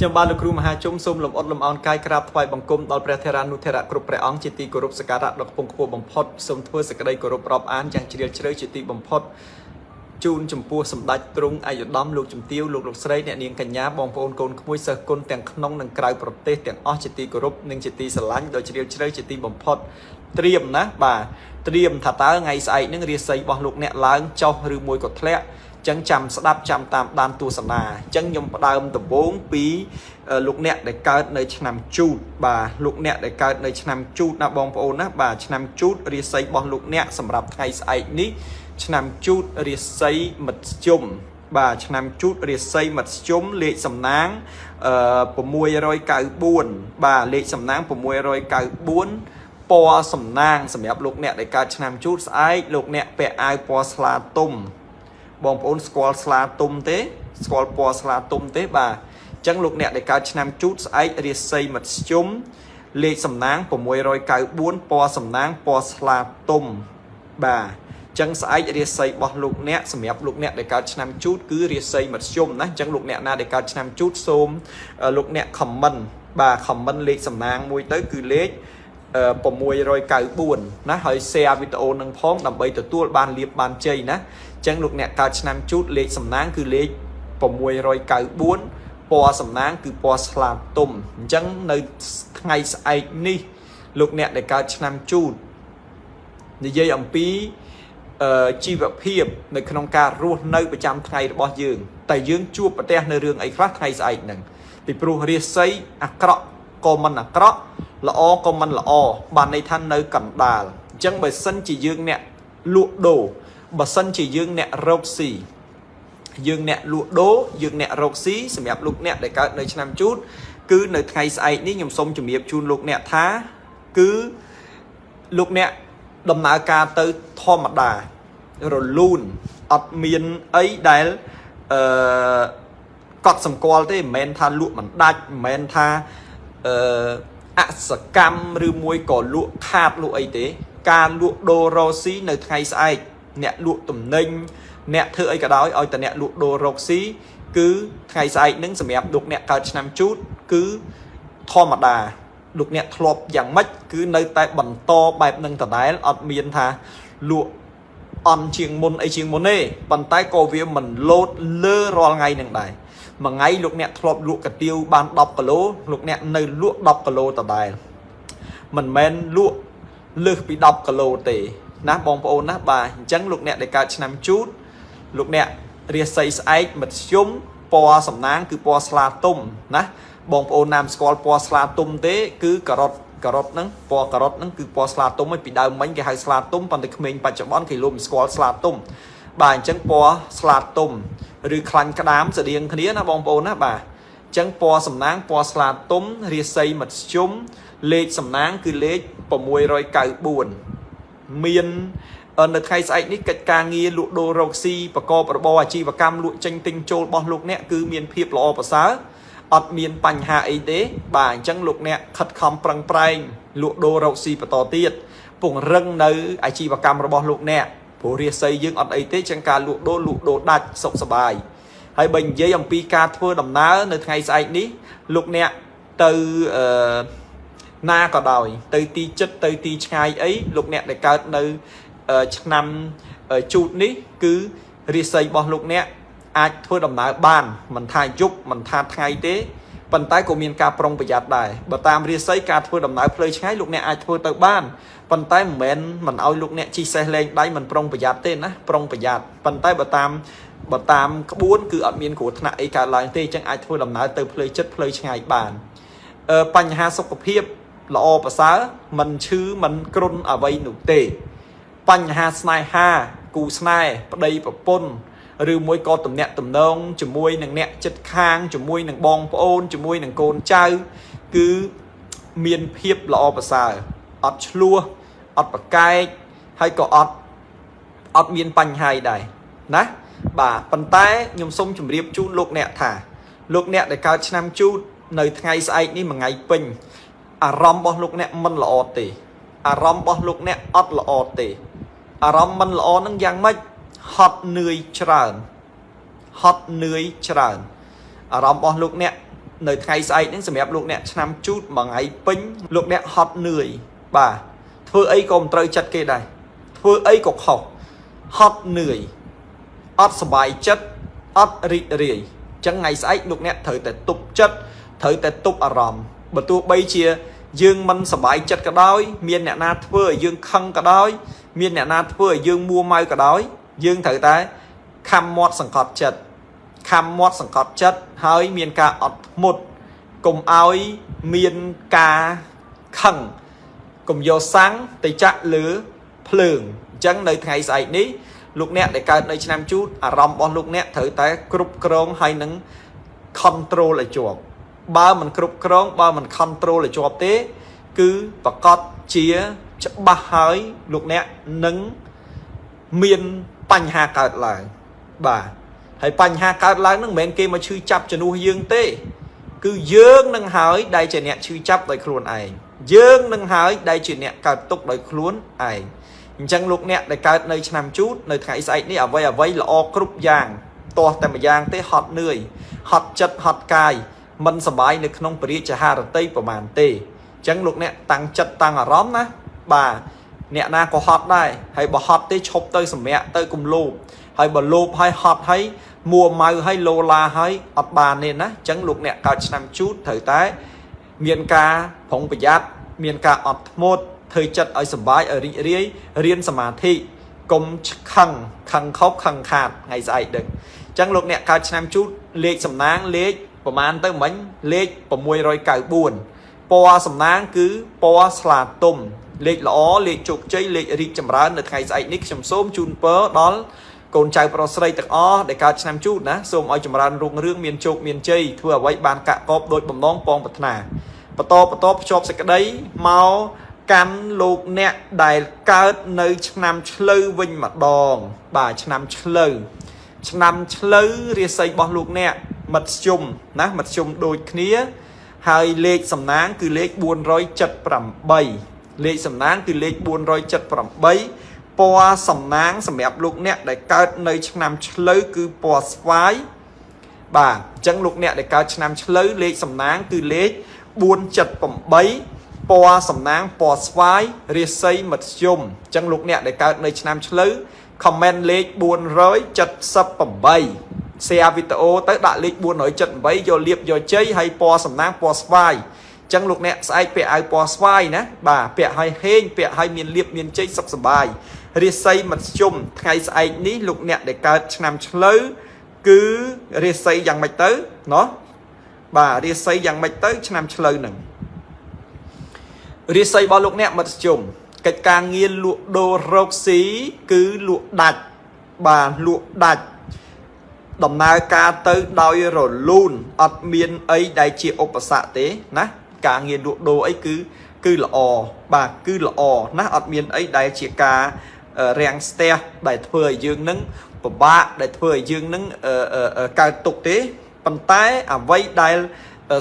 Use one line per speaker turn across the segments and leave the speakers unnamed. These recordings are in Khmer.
ខ្ញុំបាទលោកគ្រូមហាជុំសូមលំអត់លំអោនកាយក្រាបថ្វាយបង្គំដល់ព្រះថេរានុថេរៈគ្រប់ព្រះអង្គជាទីគោរពសក្ការៈដ៏ខ្ពង់ខ្ពស់បំផុតសូមធ្វើសេចក្តីគោរពរាប់អានយ៉ាងជ្រាលជ្រៅជាទីបំផុតជូនចំពោះសម្ដេចទ្រង់ឯកឧត្តមលោកជំទាវលោកលោកស្រីអ្នកនាងកញ្ញាបងប្អូនកូនក្មួយសិស្សគុណទាំងក្នុងនិងក្រៅប្រទេសទាំងអស់ជាទីគោរពនិងជាទីស្រឡាញ់ដ៏ជ្រាលជ្រៅជាទីបំផុតត្រៀមណាបាទត្រៀមថាតើថ្ងៃស្អែកនឹងរាសីរបស់លោកអ្នកឡើងចុះឬមួយក៏ធ្លាក់ចឹងចាំស្ដាប់ចាំតាមដានទស្សនាចឹងខ្ញុំផ្ដើមដំបូងពីលោកអ្នកដែលកើតនៅឆ្នាំជូតបាទលោកអ្នកដែលកើតនៅឆ្នាំជូតណាបងប្អូនណាបាទឆ្នាំជូតរាសីរបស់លោកអ្នកសម្រាប់ថ្ងៃស្អែកនេះឆ្នាំជូតរាសីមធ្យមបាទឆ្នាំជូតរាសីមធ្យមលេខសំណាងអឺ694បាទលេខសំណាង694ពណ៌សំណាងសម្រាប់លោកអ្នកដែលកើតឆ្នាំជូតស្អែកលោកអ្នកពាក់អាវពណ៌ស្លាទុំបងប្អូនស្គាល់ស្លាទុំទេស្គាល់ពណ៌ស្លាទុំទេបាទអញ្ចឹងលោកអ្នកដែលកើតឆ្នាំជូតស្អែករាសីមធ្យមលេខសំណាង694ពណ៌សំណាងពណ៌ស្លាទុំបាទចឹងស្អែករាសីរបស់លោកអ្នកសម្រាប់លោកអ្នកដែលកើតឆ្នាំជូតគឺរាសីមធ្យមណាអញ្ចឹងលោកអ្នកណាដែលកើតឆ្នាំជូតសូមលោកអ្នក comment បាទ comment លេខសំណាងមួយទៅគឺលេខ694ណាហើយ share វីដេអូនឹងផងដើម្បីទទួលបានលៀបបានជ័យណាអញ្ចឹងលោកអ្នកកើតឆ្នាំជូតលេខសំណាងគឺលេខ694ពណ៌សំណាងគឺពណ៌ស្លាទុំអញ្ចឹងនៅថ្ងៃស្អែកនេះលោកអ្នកដែលកើតឆ្នាំជូតនិយាយអំពីជីវភាពនៅក្នុងការរស់នៅប្រចាំថ្ងៃរបស់យើងតែយើងជួបប្រទះនៅរឿងអីខ្លះថ្ងៃស្អែកហ្នឹងពីព្រោះរាសីអាក្រក់ក៏មិនអាក្រក់ល្អក៏មិនល្អបានន័យថានៅកណ្ដាលអញ្ចឹងបើសិនជាយើងអ្នកលក់ដូរបើសិនជាយើងអ្នករកស៊ីយើងអ្នកលក់ដូរយើងអ្នករកស៊ីសម្រាប់លោកអ្នកដែលកើតនៅឆ្នាំជូតគឺនៅថ្ងៃស្អែកនេះខ្ញុំសូមជម្រាបជូនលោកអ្នកថាគឺលោកអ្នកដំណើរការទៅធម្មតារលូនអត់មានអីដែលអឺកត់សម្គាល់ទេមិនមែនថាលក់មិនដាច់មិនមែនថាអឺអសកម្មឬមួយក៏លក់ខាតលក់អីទេ ការលក់ដូររកស៊ីនៅថ្ងៃស្អែកអ្នកលក់ទំនិញអ្នកធ្វើអីក៏ដោយឲ្យតែអ្នកលក់ដូររកស៊ីគឺថ្ងៃស្អែកនឹងសម្រាប់លោកអ្នកកើតឆ្នាំជូតគឺធម្មតាលោកអ្នកធ្លាប់យ៉ាងម៉េចគឺនៅតែបន្តបែបនឹងដដែលអត់មានថាលក់អន់ជាងមុនអីជាងមុនទេប៉ុន្តែក៏វាមិនលោតលើរាល់ថ្ងៃនឹងដែរមួយថ្ងៃលោកអ្នកធ្លាប់លក់កាទៀវបាន10គីឡូលោកអ្នកនៅលក់10គីឡូដដែលមិនមែនលក់លើសពី10គីឡូទេណាបងប្អូនណាបាទអញ្ចឹងលោកអ្នកដែលកើតឆ្នាំជូតលោកអ្នករាសីស្អែកមធ្យមពណ៌សំណាងគឺពណ៌ស្លាទុំណាបងប្អូនណាមស្គាល់ពណ៌ស្លាទុំទេគឺការ៉ុតការ៉ុតហ្នឹងពណ៌ការ៉ុតហ្នឹងគឺពណ៌ស្លាទុំឯងពីដើមមិញគេហៅស្លាទុំប៉ុន្តែក្មេងបច្ចុប្បន្នគេលោមស្គាល់ស្លាទុំបាទអញ្ចឹងពណ៌ស្លាទុំឬខ្លាញ់ក្តាមស្តៀងគ្នាណាបងប្អូនណាបាទអញ្ចឹងពណ៌សំណាងពណ៌ស្លាទុំរាសីមធ្យមលេខសំណាងគឺលេខ694មាននៅថ្ងៃស្អែកនេះកិច្ចការងារលក់ដូររកស៊ីប្រកបរបរអាជីវកម្មលក់ចេញទិញចូលរបស់លោកអ្នកគឺមានភាពល្អប្រសើរអត់មានបញ្ហាអីទេបាទអញ្ចឹងលោកអ្នកខិតខំប្រឹងប្រែងលក់ដូររកស៊ីបន្តទៀតពង្រឹងនៅអាជីវកម្មរបស់លោកអ្នកព្រោះរាសីយើងអត់អីទេចឹងការលក់ដូរលក់ដូរដាច់សុខសប្បាយហើយបើនិយាយអំពីការធ្វើដំណើរនៅថ្ងៃស្អែកនេះលោកអ្នកទៅអឺណាក៏ដោយទៅទីចិត្តទៅទីឆ្ងាយអីលោកអ្នកដែលកើតនៅឆ្នាំជូតនេះគឺរាសីរបស់លោកអ្នកអាចធ្វើដំណើរបានមិនថាយប់មិនថាថ្ងៃទេប៉ុន្តែក៏មានការប្រុងប្រយ័ត្នដែរបើតាមរាសីការធ្វើដំណើរផ្លូវឆ្ងាយលោកអ្នកអាចធ្វើទៅបានប៉ុន្តែមិនមែនមិនឲ្យលោកអ្នកជិះសេះលែងដៃមិនប្រុងប្រយ័ត្នទេណាប្រុងប្រយ័ត្នប៉ុន្តែបើតាមក្បួនគឺអត់មានគ្រោះថ្នាក់អីកើតឡើងទេអញ្ចឹងអាចធ្វើដំណើរទៅផ្លូវចិត្តផ្លូវឆ្ងាយបានបញ្ហាសុខភាពល្អប្រសើរមិនឈឺមិនគ្រុនអ្វីនោះទេបញ្ហាស្នេហាគូស្នេហ៍ប្តីប្រពន្ធឬមួយក៏តំណាក់តំណងជាមួយនឹងអ្នកចិត្តខាងជាមួយនឹងបងប្អូនជាមួយនឹងកូនចៅគឺមានភាពល្អប្រសើរអត់ឆ្លោះអត់ប្រកែកហើយក៏អត់មានបញ្ហាដែរណាបាទប៉ុន្តែខ្ញុំសូមជម្រាបជូនលោកអ្នកថាលោកអ្នកដែលកើតឆ្នាំជូតនៅថ្ងៃស្អែកនេះមួយថ្ងៃពេញអារម្មណ៍របស់លោកអ្នកមិនល្អទេអារម្មណ៍របស់លោកអ្នកអត់ល្អទេអារម្មណ៍មិនល្អនឹងយ៉ាងម៉េចហត់នឿយច្រើនហត់នឿយច្រើនអារម្មណ៍របស់លោកអ្នក នៅថ្ងៃស្អែកហ្នឹងសម្រាប់លោកអ្នកឆ្នាំជូតមួយថ្ងៃពេញលោកអ្នកហត់នឿយបាទធ្វើអីក៏មិនត្រូវចិត្តគេដែរធ្វើអីក៏ខុសហត់នឿយអត់សប្បាយចិត្តអត់រីករាយអញ្ចឹងថ្ងៃស្អែកលោកអ្នកត្រូវតែទប់ចិត្តត្រូវតែទប់អារម្មណ៍បើទោះបីជាយើងមិនសប្បាយចិត្តក៏ដោយមានអ្នកណាធ្វើឲ្យយើងខឹងក៏ដោយមានអ្នកណាធ្វើឲ្យយើងមួម៉ៅក៏ដោយយើងត្រូវតែខំមាត់សង្កត់ចិត្តខំមាត់សង្កត់ចិត្តហើយមានការអត់ធ្មត់កុំឲ្យមានការខឹងកុំយកសាំងទៅចាក់លើភ្លើងអញ្ចឹងនៅថ្ងៃស្អែកនេះលោកអ្នកដែលកើតនៅឆ្នាំជូតអារម្មណ៍របស់លោកអ្នកត្រូវតែគ្រប់គ្រងហើយនឹង control ឲ្យជាប់បើមិនគ្រប់គ្រងបើមិន control ឲ្យជាប់ទេ គឺប្រកាសជាច្បាស់ហើយលោកអ្នកនឹងមានបញ្ហាកើតឡើងបាទហើយបញ្ហាកើតឡើងនឹងមិនមែនគេមកឈឺចាប់ជំនួសយើងទេ គឺយើងនឹងហើយដែលជាអ្នកឈឺចាប់ដោយខ្លួនឯងយើងនឹងហើយដែលជាអ្នកកើតទុក្ខដោយខ្លួនឯងអញ្ចឹងលោកអ្នកដែលកើតនៅឆ្នាំជូតនៅថ្ងៃស្អែកនេះអ្វីអ្វីល្អគ្រប់យ៉ាងទាស់តែម្យ៉ាងទេហត់នឿយហត់ចិត្តហត់កាយមិនសប្បាយនៅក្នុងព្រះរាជហារតីប្រមាណទេអញ្ចឹងលោកអ្នកតាំងចិត្តតាំងអារម្មណ៍ណាបាទអ្នកណាក៏ហត់ដែរហើយបើហត់ទេឈប់ទៅសម្រាកទៅគុំលោភហើយបើលោភហើយហត់ហើយមួម៉ៅហើយលោឡាហើយអត់បានទេណាអញ្ចឹងលោកអ្នកកើតឆ្នាំជូតត្រូវតែមានការប្រុងប្រយ័ត្នមានការអត់ធ្មត់ធ្វើចិត្តឲ្យសប្បាយឲ្យរីករាយរៀនសមាធិកុំខឹងខឹងខប់ខឹងខាតថ្ងៃស្អែកដឹងអញ្ចឹងលោកអ្នកកើតឆ្នាំជូតលេខសំណាងលេខប្រមាណទៅមិញលេខ694ពណ៌សំណាងគឺពណ៌ស្លាទុំលេខល្អលេខជោគជ័យលេខរីកចម្រើននៅថ្ងៃស្អែកនេះខ្ញុំសូមជូនពរដល់កូនចៅប្រុសស្រីទាំងអស់ដែលកើតឆ្នាំជូតណាសូមឲ្យចម្រើនរុងរឿងមានជោគមានជ័យធ្វើអ្វីបានកាក់កបដោយបំណងប៉ងប្រាថ្នាបន្តបន្តភ្ជាប់សេចក្តីមកកាន់លោកអ្នកដែលកើតនៅឆ្នាំឆ្លូវវិញម្ដងបាទឆ្នាំឆ្លូវឆ្នាំឆ្លូវរាសីរបស់លោកអ្នកមធ្យមណាមធ្យមដូចគ្នាហើយលេខសំណាងគឺលេខ478លេខសំណាងគឺលេខ478ពណ៌សំណាងសម្រាប់លោកអ្នកដែលកើតនៅឆ្នាំឆ្លូវគឺពណ៌ស្វាយបាទអញ្ចឹងលោកអ្នកដែលកើតឆ្នាំឆ្លូវលេខសំណាងគឺលេខ478ពណ៌សំណាងពណ៌ស្វាយរាសីមធ្យមអញ្ចឹងលោកអ្នកដែលកើតនៅឆ្នាំឆ្លូវ comment លេខ478 share វីដេអូទៅដាក់លេខ478យកលៀបយកជ័យហើយពណ៌សំណាងពណ៌ស្វាយអញ្ចឹងលោកអ្នកស្អែកពាក់អាវពណ៌ស្វាយណាបាទពាក់ឲ្យហេងពាក់ឲ្យមានលៀបមានជ័យសុខសប្បាយរាសីមធ្យមថ្ងៃស្អែកនេះលោកអ្នកដែលកើតឆ្នាំឆ្លូវគឺរាសីយ៉ាងម៉េចទៅណោះបាទរាសីយ៉ាងម៉េចទៅឆ្នាំឆ្លូវហ្នឹងរាសីរបស់លោកអ្នកមធ្យមកិច្ចការងារលក់ដូររកស៊ីគឺលក់ដាច់បាទលក់ដាច់ដំណើរការទៅដោយរលូនអត់មានអីដែលជាឧបសគ្គទេណាការងារលក់ដូរអីគឺល្អបាទគឺល្អណាអត់មានអីដែលជាការរាំងស្ទះដែលធ្វើឲ្យយើងនឹងពិបាកដែលធ្វើឲ្យយើងនឹងកើតទុកទេប៉ុន្តែអ្វីដែល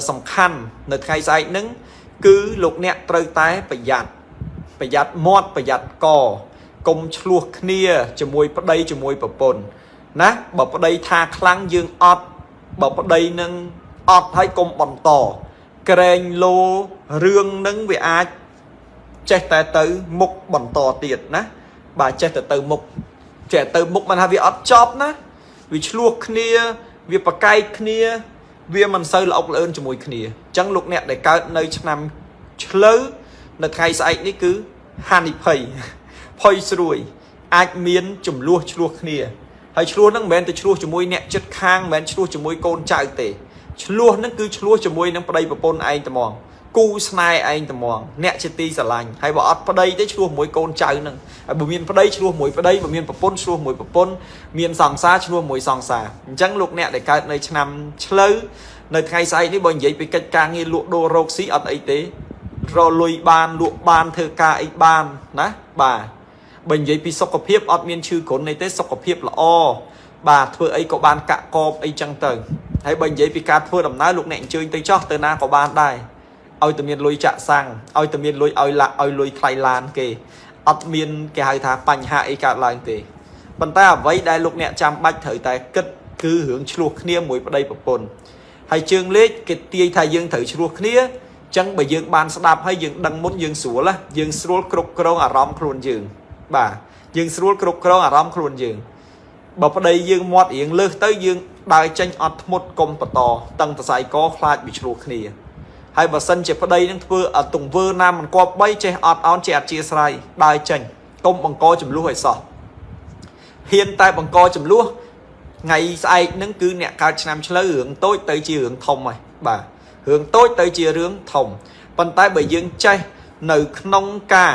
សំខាន់នៅថ្ងៃស្អែកនឹងគឺលោកអ្នកត្រូវតែប្រយ័ត្នប្រយ័ត្នមាត់ប្រយ័ត្នកកុំឆ្លោះគ្នាជាមួយប្តីជាមួយប្រពន្ធណាបើប្តីថាខ្លាំងយើងអត់បើប្តីនឹងអត់ហើយកុំបន្តក្រែងលោរឿងនឹងវាអាចចេះតែទៅមុខបន្តទៀតណាបាទចេះតែទៅមុខចេះទៅមុខមិនថាវាអត់ចប់ណាវាឆ្លោះគ្នាវាប្រកែកគ្នាវាមិនសូវល្អុកល្អឿនជាមួយគ្នាអញ្ចឹងលោកអ្នកដែលកើតនៅឆ្នាំឆ្លូវនៅថ្ងៃស្អែកនេះគឺហានិភ័យភ័យស្រួយអាចមានចំនួនឆ្លោះគ្នាហើយឆ្លោះហ្នឹងមិនមែនទៅឆ្លោះជាមួយអ្នកចិត្តខាងមិនមែនឆ្លោះជាមួយកូនចៅទេឆ្លោះហ្នឹងគឺឆ្លោះជាមួយនឹងប្តីប្រពន្ធឯងត្មងគូស្នេហ៍ឯងត្មងអ្នកជាទីស្រឡាញ់ហើយបើអត់ប្តីទេឆ្លោះមួយកូនចៅហ្នឹងហើយបើមានប្តីឆ្លោះមួយប្តីបើមានប្រពន្ធឆ្លោះមួយប្រពន្ធមានសង្សារឆ្លោះមួយសង្សារអញ្ចឹងលោកអ្នកដែលកើតនៅឆ្នាំឆ្លូវនៅថ្ងៃស្អែកនេះបើនិយាយពីកិច្ចការងារលក់ដូររកស៊ីអត់អីទេរកលុយបានលក់បានធ្វើការអីបានណាបាទបើនិយាយពីសុខភាពអត់មានឈឺគ្រុនអីទេសុខភាពល្អបាទធ្វើអីក៏បានកាក់កបអីចឹងទៅហើយបើនិយាយពីការធ្វើដំណើរលោកអ្នកអញ្ជើញទៅចោះទៅណាក៏បានដែរឲ្យតែមានលុយចាក់សាំងឲ្យតែមានលុយឲ្យឡាឲ្យលុយថ្លៃឡានគេអត់មានគេហៅថាបញ្ហាអីកើតឡើងទេប៉ុន្តែអ្វីដែលលោកអ្នកចាំបាច់ត្រូវតែគិតគឺរឿងឆ្លោះគ្នាមួយប្តីប្រពន្ធ ហើយជើងលេខគេទាយថាយើងត្រូវឆ្លោះគ្នាចឹងបើយើងបានស្ដាប់ហើយយើងដឹងមុនយើងស្រួលណាយើងស្រួលគ្រប់គ្រងអារម្មណ៍ខ្លួនយើងបាទយើងស្រួលគ្រប់គ្រងអារម្មណ៍ខ្លួនយើងបើប្តីយើងមាត់រៀងលើសទៅយើងដើរចេញអត់ធ្មត់កុំបន្តតឹងតសៃកខ្លាចវាឆ្លោះគ្នាហើយបើសិនជាប្តីនឹងធ្វើអទង្វើណាមិនគប្បីចេះអត់អោនចេះអធិស្ឋានដើរចេញកុំបង្កចំនួនឲ្យសោះហ៊ានតែបង្កចំនួនថ្ងៃស្អែកនឹងគឺអ្នកកើតឆ្នាំឆ្លូវរឿងតូចទៅជារឿងធំហើយបាទរឿងតូចទៅជារឿងធំប៉ុន្តែបើយើងចេះនៅក្នុងការ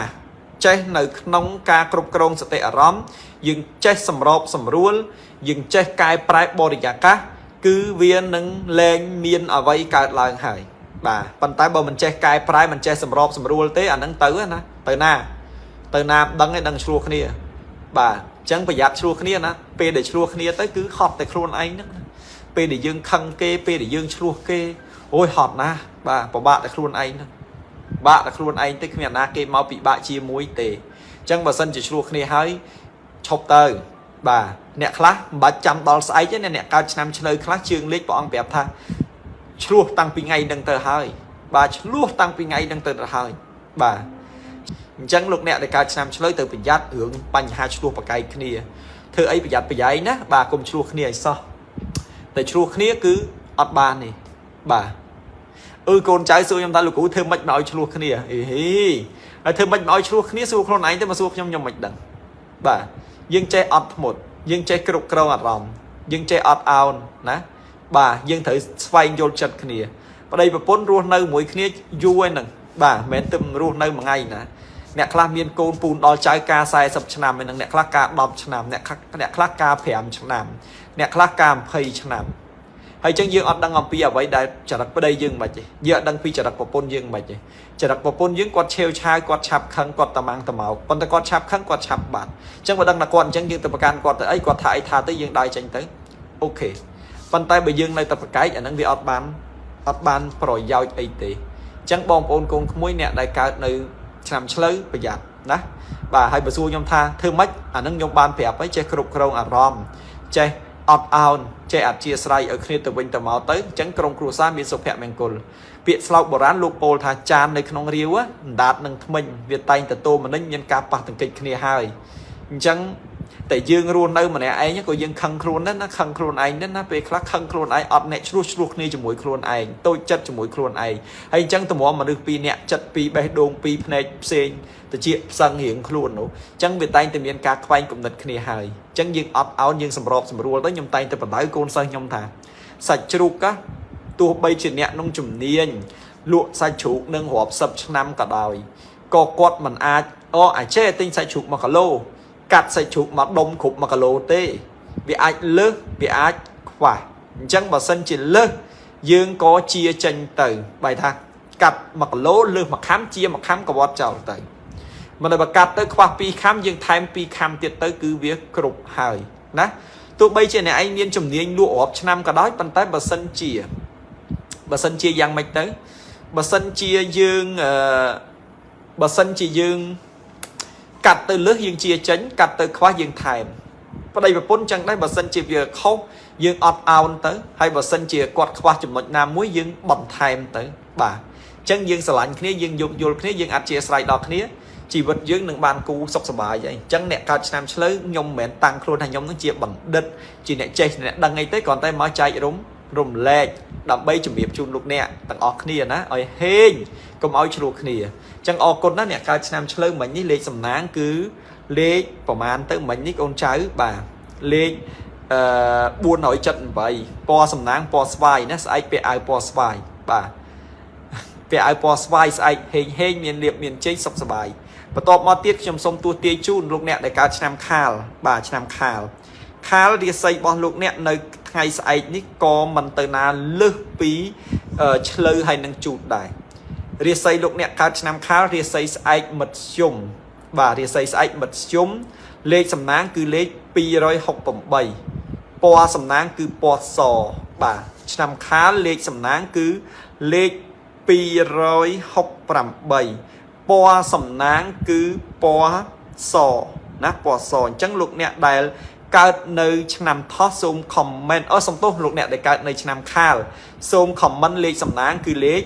ចេះនៅក្នុងការគ្រប់គ្រងសតិអារម្មណ៍យើងចេះសម្របសម្រួលយើងចេះកែប្រែបរិយាកាសគឺវានឹងលែងមានអ្វីកើតឡើងហើយបាទប៉ុន្តែបើមិនចេះកែប្រែមិនចេះសម្របសម្រួលទេអានឹងទៅណាទៅណាទៅណាដឹងឯងដឹងឆ្លោះគ្នាបាទអញ្ចឹងប្រយ័ត្នឆ្លោះគ្នាណាពេលដែលឆ្លោះគ្នាទៅគឺហត់តែខ្លួនឯងហ្នឹងណាពេលដែលយើងខឹងគេពេលដែលយើងឆ្លោះគេអូយហត់ណាស់បាទពិបាកតែខ្លួនឯងហ្នឹងបាក់តែខ្លួនឯងទេគ្មានអាណាគេមកពិបាកជាមួយទេអញ្ចឹងបើសិនជាឆ្លោះគ្នាហើយឈប់ទៅបាទអ្នកខ្លះមិនបាច់ចាំដល់ស្អែកទេអ្នកកើតឆ្នាំឆ្លូវខ្លះជើងលេខព្រះអង្គប្រាប់ថាឆ្លោះតាំងពីថ្ងៃហ្នឹងទៅហើយបាទឆ្លោះតាំងពីថ្ងៃហ្នឹងទៅទៅហើយបាទអញ្ចឹងលោកអ្នកដែលកើតឆ្នាំឆ្លូវទៅប្រយ័ត្នរឿងបញ្ហាឆ្លោះប្រកែកគ្នាធ្វើអីប្រយ័ត្នប្រយែងណាបាទកុំឆ្លោះគ្នាឲ្យសោះតែឆ្លោះគ្នាគឺអត់បានទេបាទអឺកូនចៅសួរខ្ញុំថាលោកគ្រូធ្វើម៉េចមកឲ្យឆ្លោះគ្នាអីហីហើយធ្វើម៉េចមកឲ្យឆ្លោះគ្នាសួរខ្លួនឯងទៅមកសួរខ្ញុំខ្ញុំមិនដឹងបាទយើងចេះអត់ធ្មត់យើងចេះគ្រប់គ្រងអារម្មណ៍យើងចេះអត់អោនណាបាទយើងត្រូវស្វែងយល់ចិត្តគ្នាប្តីប្រពន្ធរស់នៅមួយគ្នាយូរហើយហ្នឹងបាទមិនមែនទៅរស់នៅមួយថ្ងៃណាអ្នកខ្លះមានកូនពូនដល់ចៅការ40ឆ្នាំហើយហ្នឹងអ្នកខ្លះការ10ឆ្នាំអ្នកខ្លះអ្នកខ្លះការ5ឆ្នាំអ្នកខ្លះការ20ឆ្នាំហើយចឹងយើងអត់ដឹងអំពីអ្វីដែលចរិតប្តីយើងមិនទេយើងអត់ដឹងពីចរិតប្រពន្ធយើងមិនទេចរិតប្រពន្ធយើងគាត់ឆេវឆាវគាត់ឆាប់ខឹងគាត់តាម៉ាំងតាម៉ោកប៉ុន្តែគាត់ឆាប់ខឹងគាត់ឆាប់បាត់អញ្ចឹងបើដឹងថាគាត់អញ្ចឹងយើងទៅប្រកាន់គាត់ទៅអីគាត់ថាអីថាទៅយើងដើរចេញទៅOK ប៉ុន្តែបើយើងនៅតែប្រកែកអាហ្នឹងវាអត់បានអត់បានប្រយោជន៍អីទេអញ្ចឹងបងប្អូនកូនក្មួយអ្នកដែលកើតនៅឆ្នាំឆ្លូវប្រយ័ត្នណាបាទហើយបើសួរខ្ញុំថាធ្វើម៉េចអាហ្នឹងខ្ញុំបានប្រាប់ហើយចេះគ្រប់គ្រងអារម្មណ៍ចេះអត់អោនចេះអធិស្ឋានឲ្យគ្នាទៅវិញទៅមកទៅអញ្ចឹងក្រុមគ្រួសារមានសុភមង្គលពាក្យស្លោកបុរាណលោកពោលថាចាននៅក្នុងរាវអណ្ដាតនឹងថ្មិញវាតែងតតោមនិញមានការប៉ះទង្គិចគ្នាហើយអញ្ចឹងតែយើងរស់នៅម្នាក់ឯងក៏យើងខឹងខ្លួនដែរណាខឹងខ្លួនឯងដែរណាពេលខ្លះខឹងខ្លួនឯងអត់អ្នកឆ្លោះឆ្លោះគ្នាជាមួយខ្លួនឯងតូចចិត្តជាមួយខ្លួនឯងហើយអញ្ចឹងតម្រាំមនុស្សពីរនាក់ចិត្តពីរបេះដូងពីរភ្នែកផ្សេងតិចផ្សឹងរៀងខ្លួននោះអញ្ចឹងវាតែងតែមានការខ្វែងគំនិតគ្នាហើយអញ្ចឹងយើងអត់អោនយើងសម្របសម្រួលទៅខ្ញុំតែងតែបណ្ដៅកូនសិស្សខ្ញុំថាសាច់ជ្រូកទោះបីជាអ្នកក្នុងជំនាញលក់សាច់ជ្រូកនឹងរាប់សិបឆ្នាំក៏ដោយក៏គាត់មិនអាចអូអាចេទិញសាច់ជ្រូក1គីឡូកាត់សាច់ជ្រូកមកដុំគ្រប់1គីឡូទេវាអាចលើសវាអាចខ្វះអញ្ចឹងបើសិនជាលើសយើងក៏ជាចេញទៅបែរថាកាត់1គីឡូលើសមួយខាំជាមួយខាំក៏វត្តចោលទៅមិនដល់បើកាត់ទៅខ្វះ2ខាំយើងថែម2ខាំទៀតទៅគឺវាគ្រប់ហើយណាទោះបីជាអ្នកឯងមានជំនាញលក់រាប់ឆ្នាំក៏ដោយប៉ុន្តែបើសិនជាបើសិនជាយ៉ាងម៉េចទៅបើសិនជាយើងអឺបើសិនជាយើងកាត់ទៅលើសយើងជាចេញកាត់ទៅខ្វះយើងថែមប្តីប្រពន្ធចឹងដែរបើសិនជាវាខុសយើងអត់អោនទៅហើយបើសិនជាគាត់ខ្វះចំណុចណាមួយយើងបន្ថែមទៅបាទអញ្ចឹងយើងស្រឡាញ់គ្នាយើងយោគយល់គ្នាយើងអធិស្ឋានដល់គ្នាជីវិតយើងនឹងបានគូសុខសប្បាយហើយអញ្ចឹងអ្នកកើតឆ្នាំឆ្លូវខ្ញុំមិនមែនតាំងខ្លួនថាខ្ញុំនឹងជាបណ្ឌិតជាអ្នកចេះអ្នកដឹងអីទេគ្រាន់តែមកចែករំរំលែកដើម្បីជំរាបជូនលោកអ្នកទាំងអស់គ្នាណាឲ្យហេងកុំឲ្យឆ្លោះគ្នាអញ្ចឹងអរគុណណាអ្នកកើតឆ្នាំឆ្លូវមិញនេះលេខសំណាងគឺលេខប្រមាណទៅមិញនេះកូនចៅបាទលេខអឺ478ពណ៌សំណាងពណ៌ស្វាយណាស្អែកពាក់អាវពណ៌ស្វាយបាទពាក់អាវពណ៌ស្វាយស្អែកហេងហេងមានលៀបមានជ័យសុខសប្បាយបន្ទាប់មកទៀតខ្ញុំសូមទស្សទាយជូនលោកអ្នកដែលកើតឆ្នាំខាលបាទឆ្នាំខាលខាលរាសីរបស់លោកអ្នកនៅថ្ងៃស្អែកនេះក៏មិនទៅណាលើសពីឆ្លូវហើយនឹងជូតដែររាសីលោកអ្នកកើតឆ្នាំខាលរាសីស្អែកមិត្តយមបាទរាសីស្អែកមិត្តយមលេខសំណាងគឺលេខ268ពណ៌សំណាងគឺពណ៌សបាទឆ្នាំខាលលេខសំណាងគឺលេខ268ពណ៌សំណាងគឺពណ៌សណាពណ៌សអញ្ចឹងលោកអ្នកដែល កើតនៅឆ្នាំថោះសូម comment អូសំទោសលោកអ្នកដែលកើតនៅឆ្នាំខាលសូម comment លេខសំណាងគឺលេខ